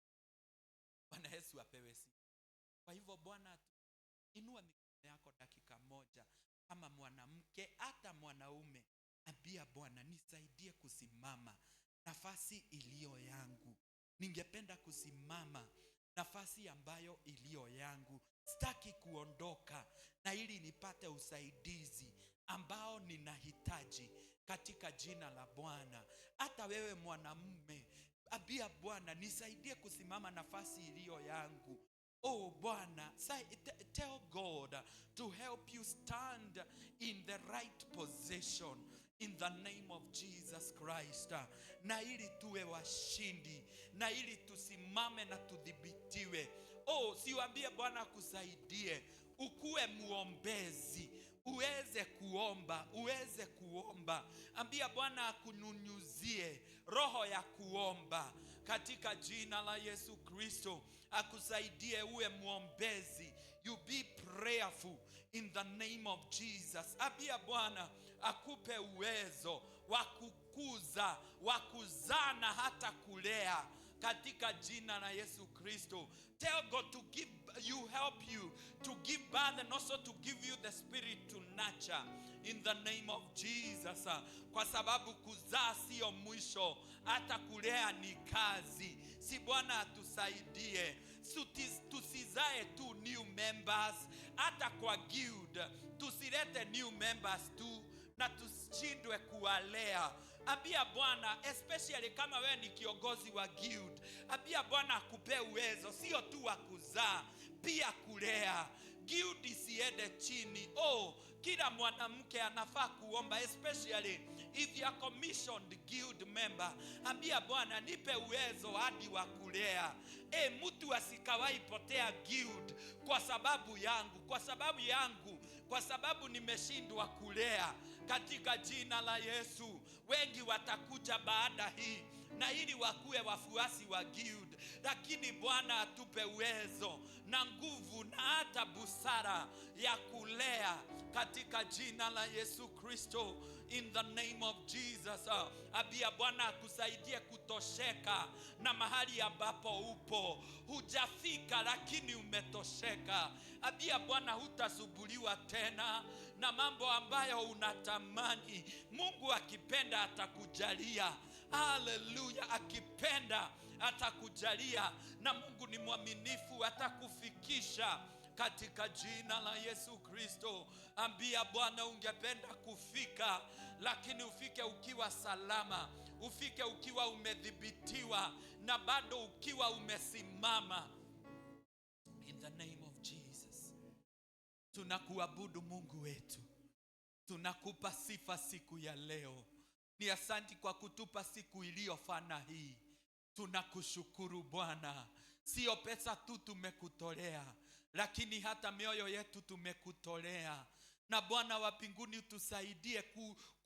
Bwana Yesu apewe sifa. Kwa hivyo Bwana, inua mikono yako dakika moja, kama mwanamke hata mwanaume, ambia Bwana, nisaidie kusimama nafasi iliyo yangu. Ningependa kusimama nafasi ambayo iliyo yangu, sitaki kuondoka, na ili nipate usaidizi ambao ninahitaji katika jina la Bwana. Hata wewe mwanamume, ambia Bwana, nisaidie kusimama nafasi iliyo yangu. Oh Bwana, tell God to help you stand in the right position in the name of Jesus Christ. Na ili tuwe washindi, na ili tusimame na tudhibitiwe. Oh, siwambie Bwana akusaidie ukuwe muombezi, uweze kuomba, uweze kuomba. Ambia Bwana akunyunyuzie roho ya kuomba katika jina la Yesu Kristo, akusaidie uwe muombezi, you be prayerful in the name of Jesus. Ambia Bwana akupe uwezo wa kukuza, wa kuzaa na hata kulea katika jina la Yesu Kristo. Tell God to give you, help you to give birth and also to give you the spirit to nurture in the name of Jesus. Kwa sababu kuzaa sio mwisho, hata kulea ni kazi. Si Bwana atusaidie, tusizae tu new members, hata kwa guild tusilete new members tu na tushindwe kuwalea. Ambia Bwana, especially kama wewe ni kiongozi wa guild, ambia Bwana akupe uwezo sio tu wa kuzaa, pia kulea. Guild isiende chini. Oh, kila mwanamke anafaa kuomba, especially if you are commissioned guild member. Ambia Bwana, nipe uwezo hadi wa kulea. Mtu asikawahi potea guild kwa sababu yangu, kwa sababu yangu, kwa sababu nimeshindwa kulea. Katika jina la Yesu, wengi watakuja baada hii na ili wakuwe wafuasi wa guild, lakini Bwana atupe uwezo na nguvu na hata busara ya kulea katika jina la Yesu Kristo, in the name of Jesus. Ambia Bwana akusaidie kutosheka na mahali ambapo upo. Hujafika lakini umetosheka. Ambia Bwana hutasumbuliwa tena na mambo ambayo unatamani. Mungu akipenda atakujalia. Haleluya, akipenda atakujalia, na Mungu ni mwaminifu, atakufikisha katika jina la Yesu Kristo. Ambia Bwana ungependa kufika, lakini ufike ukiwa salama, ufike ukiwa umedhibitiwa na bado ukiwa umesimama. In the name of Jesus. Tunakuabudu Mungu wetu, tunakupa sifa siku ya leo. Ni asanti kwa kutupa siku iliyofana hii. Tunakushukuru Bwana, sio pesa tu tumekutolea, lakini hata mioyo yetu tumekutolea. Na Bwana wa mbinguni utusaidie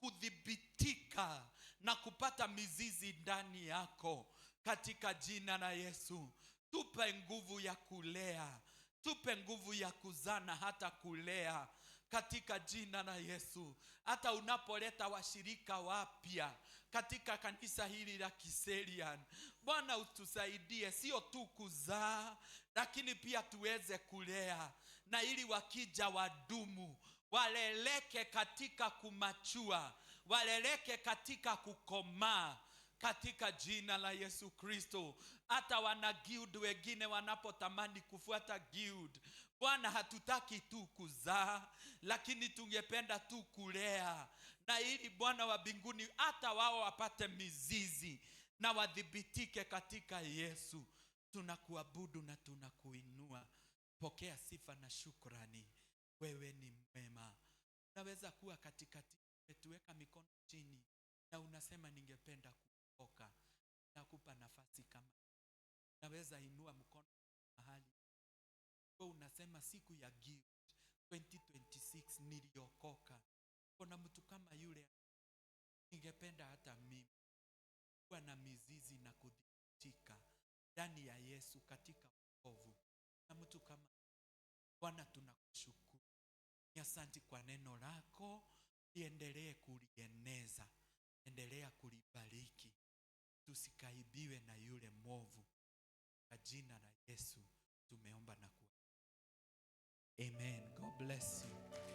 kudhibitika na kupata mizizi ndani yako katika jina la Yesu. Tupe nguvu ya kulea, tupe nguvu ya kuzaa na hata kulea katika jina la Yesu. Hata unapoleta washirika wapya katika kanisa hili la Kiserian, Bwana utusaidie sio tu kuzaa, lakini pia tuweze kulea, na ili wakija wadumu, waleleke katika kumachua, waleleke katika kukomaa katika jina la Yesu Kristo. Hata wana guild wengine wanapotamani kufuata guild, Bwana, hatutaki tu kuzaa, lakini tungependa tu kulea, na ili Bwana wa mbinguni hata wao wapate mizizi na wadhibitike katika Yesu. Tunakuabudu na tunakuinua. Pokea sifa na shukrani. Wewe ni mwema. Unaweza kuwa katikati yetu, weka mikono chini na unasema ningependa kuokoka. Nakupa nafasi kama naweza inua mkono mahali wewe unasema siku ya gift 2026 niliokoka. Kuna mtu kama yule, ningependa hata mimi kuwa na mizizi na kudhibitika ndani ya Yesu katika wokovu. Na mtu kama Bwana, tunakushukuru, ni asante kwa neno lako, liendelee kulieneza, endelea kulibariki, tusikaibiwe na yule mwovu. Kwa jina la Yesu tumeomba na kuamini. Amen. God bless you.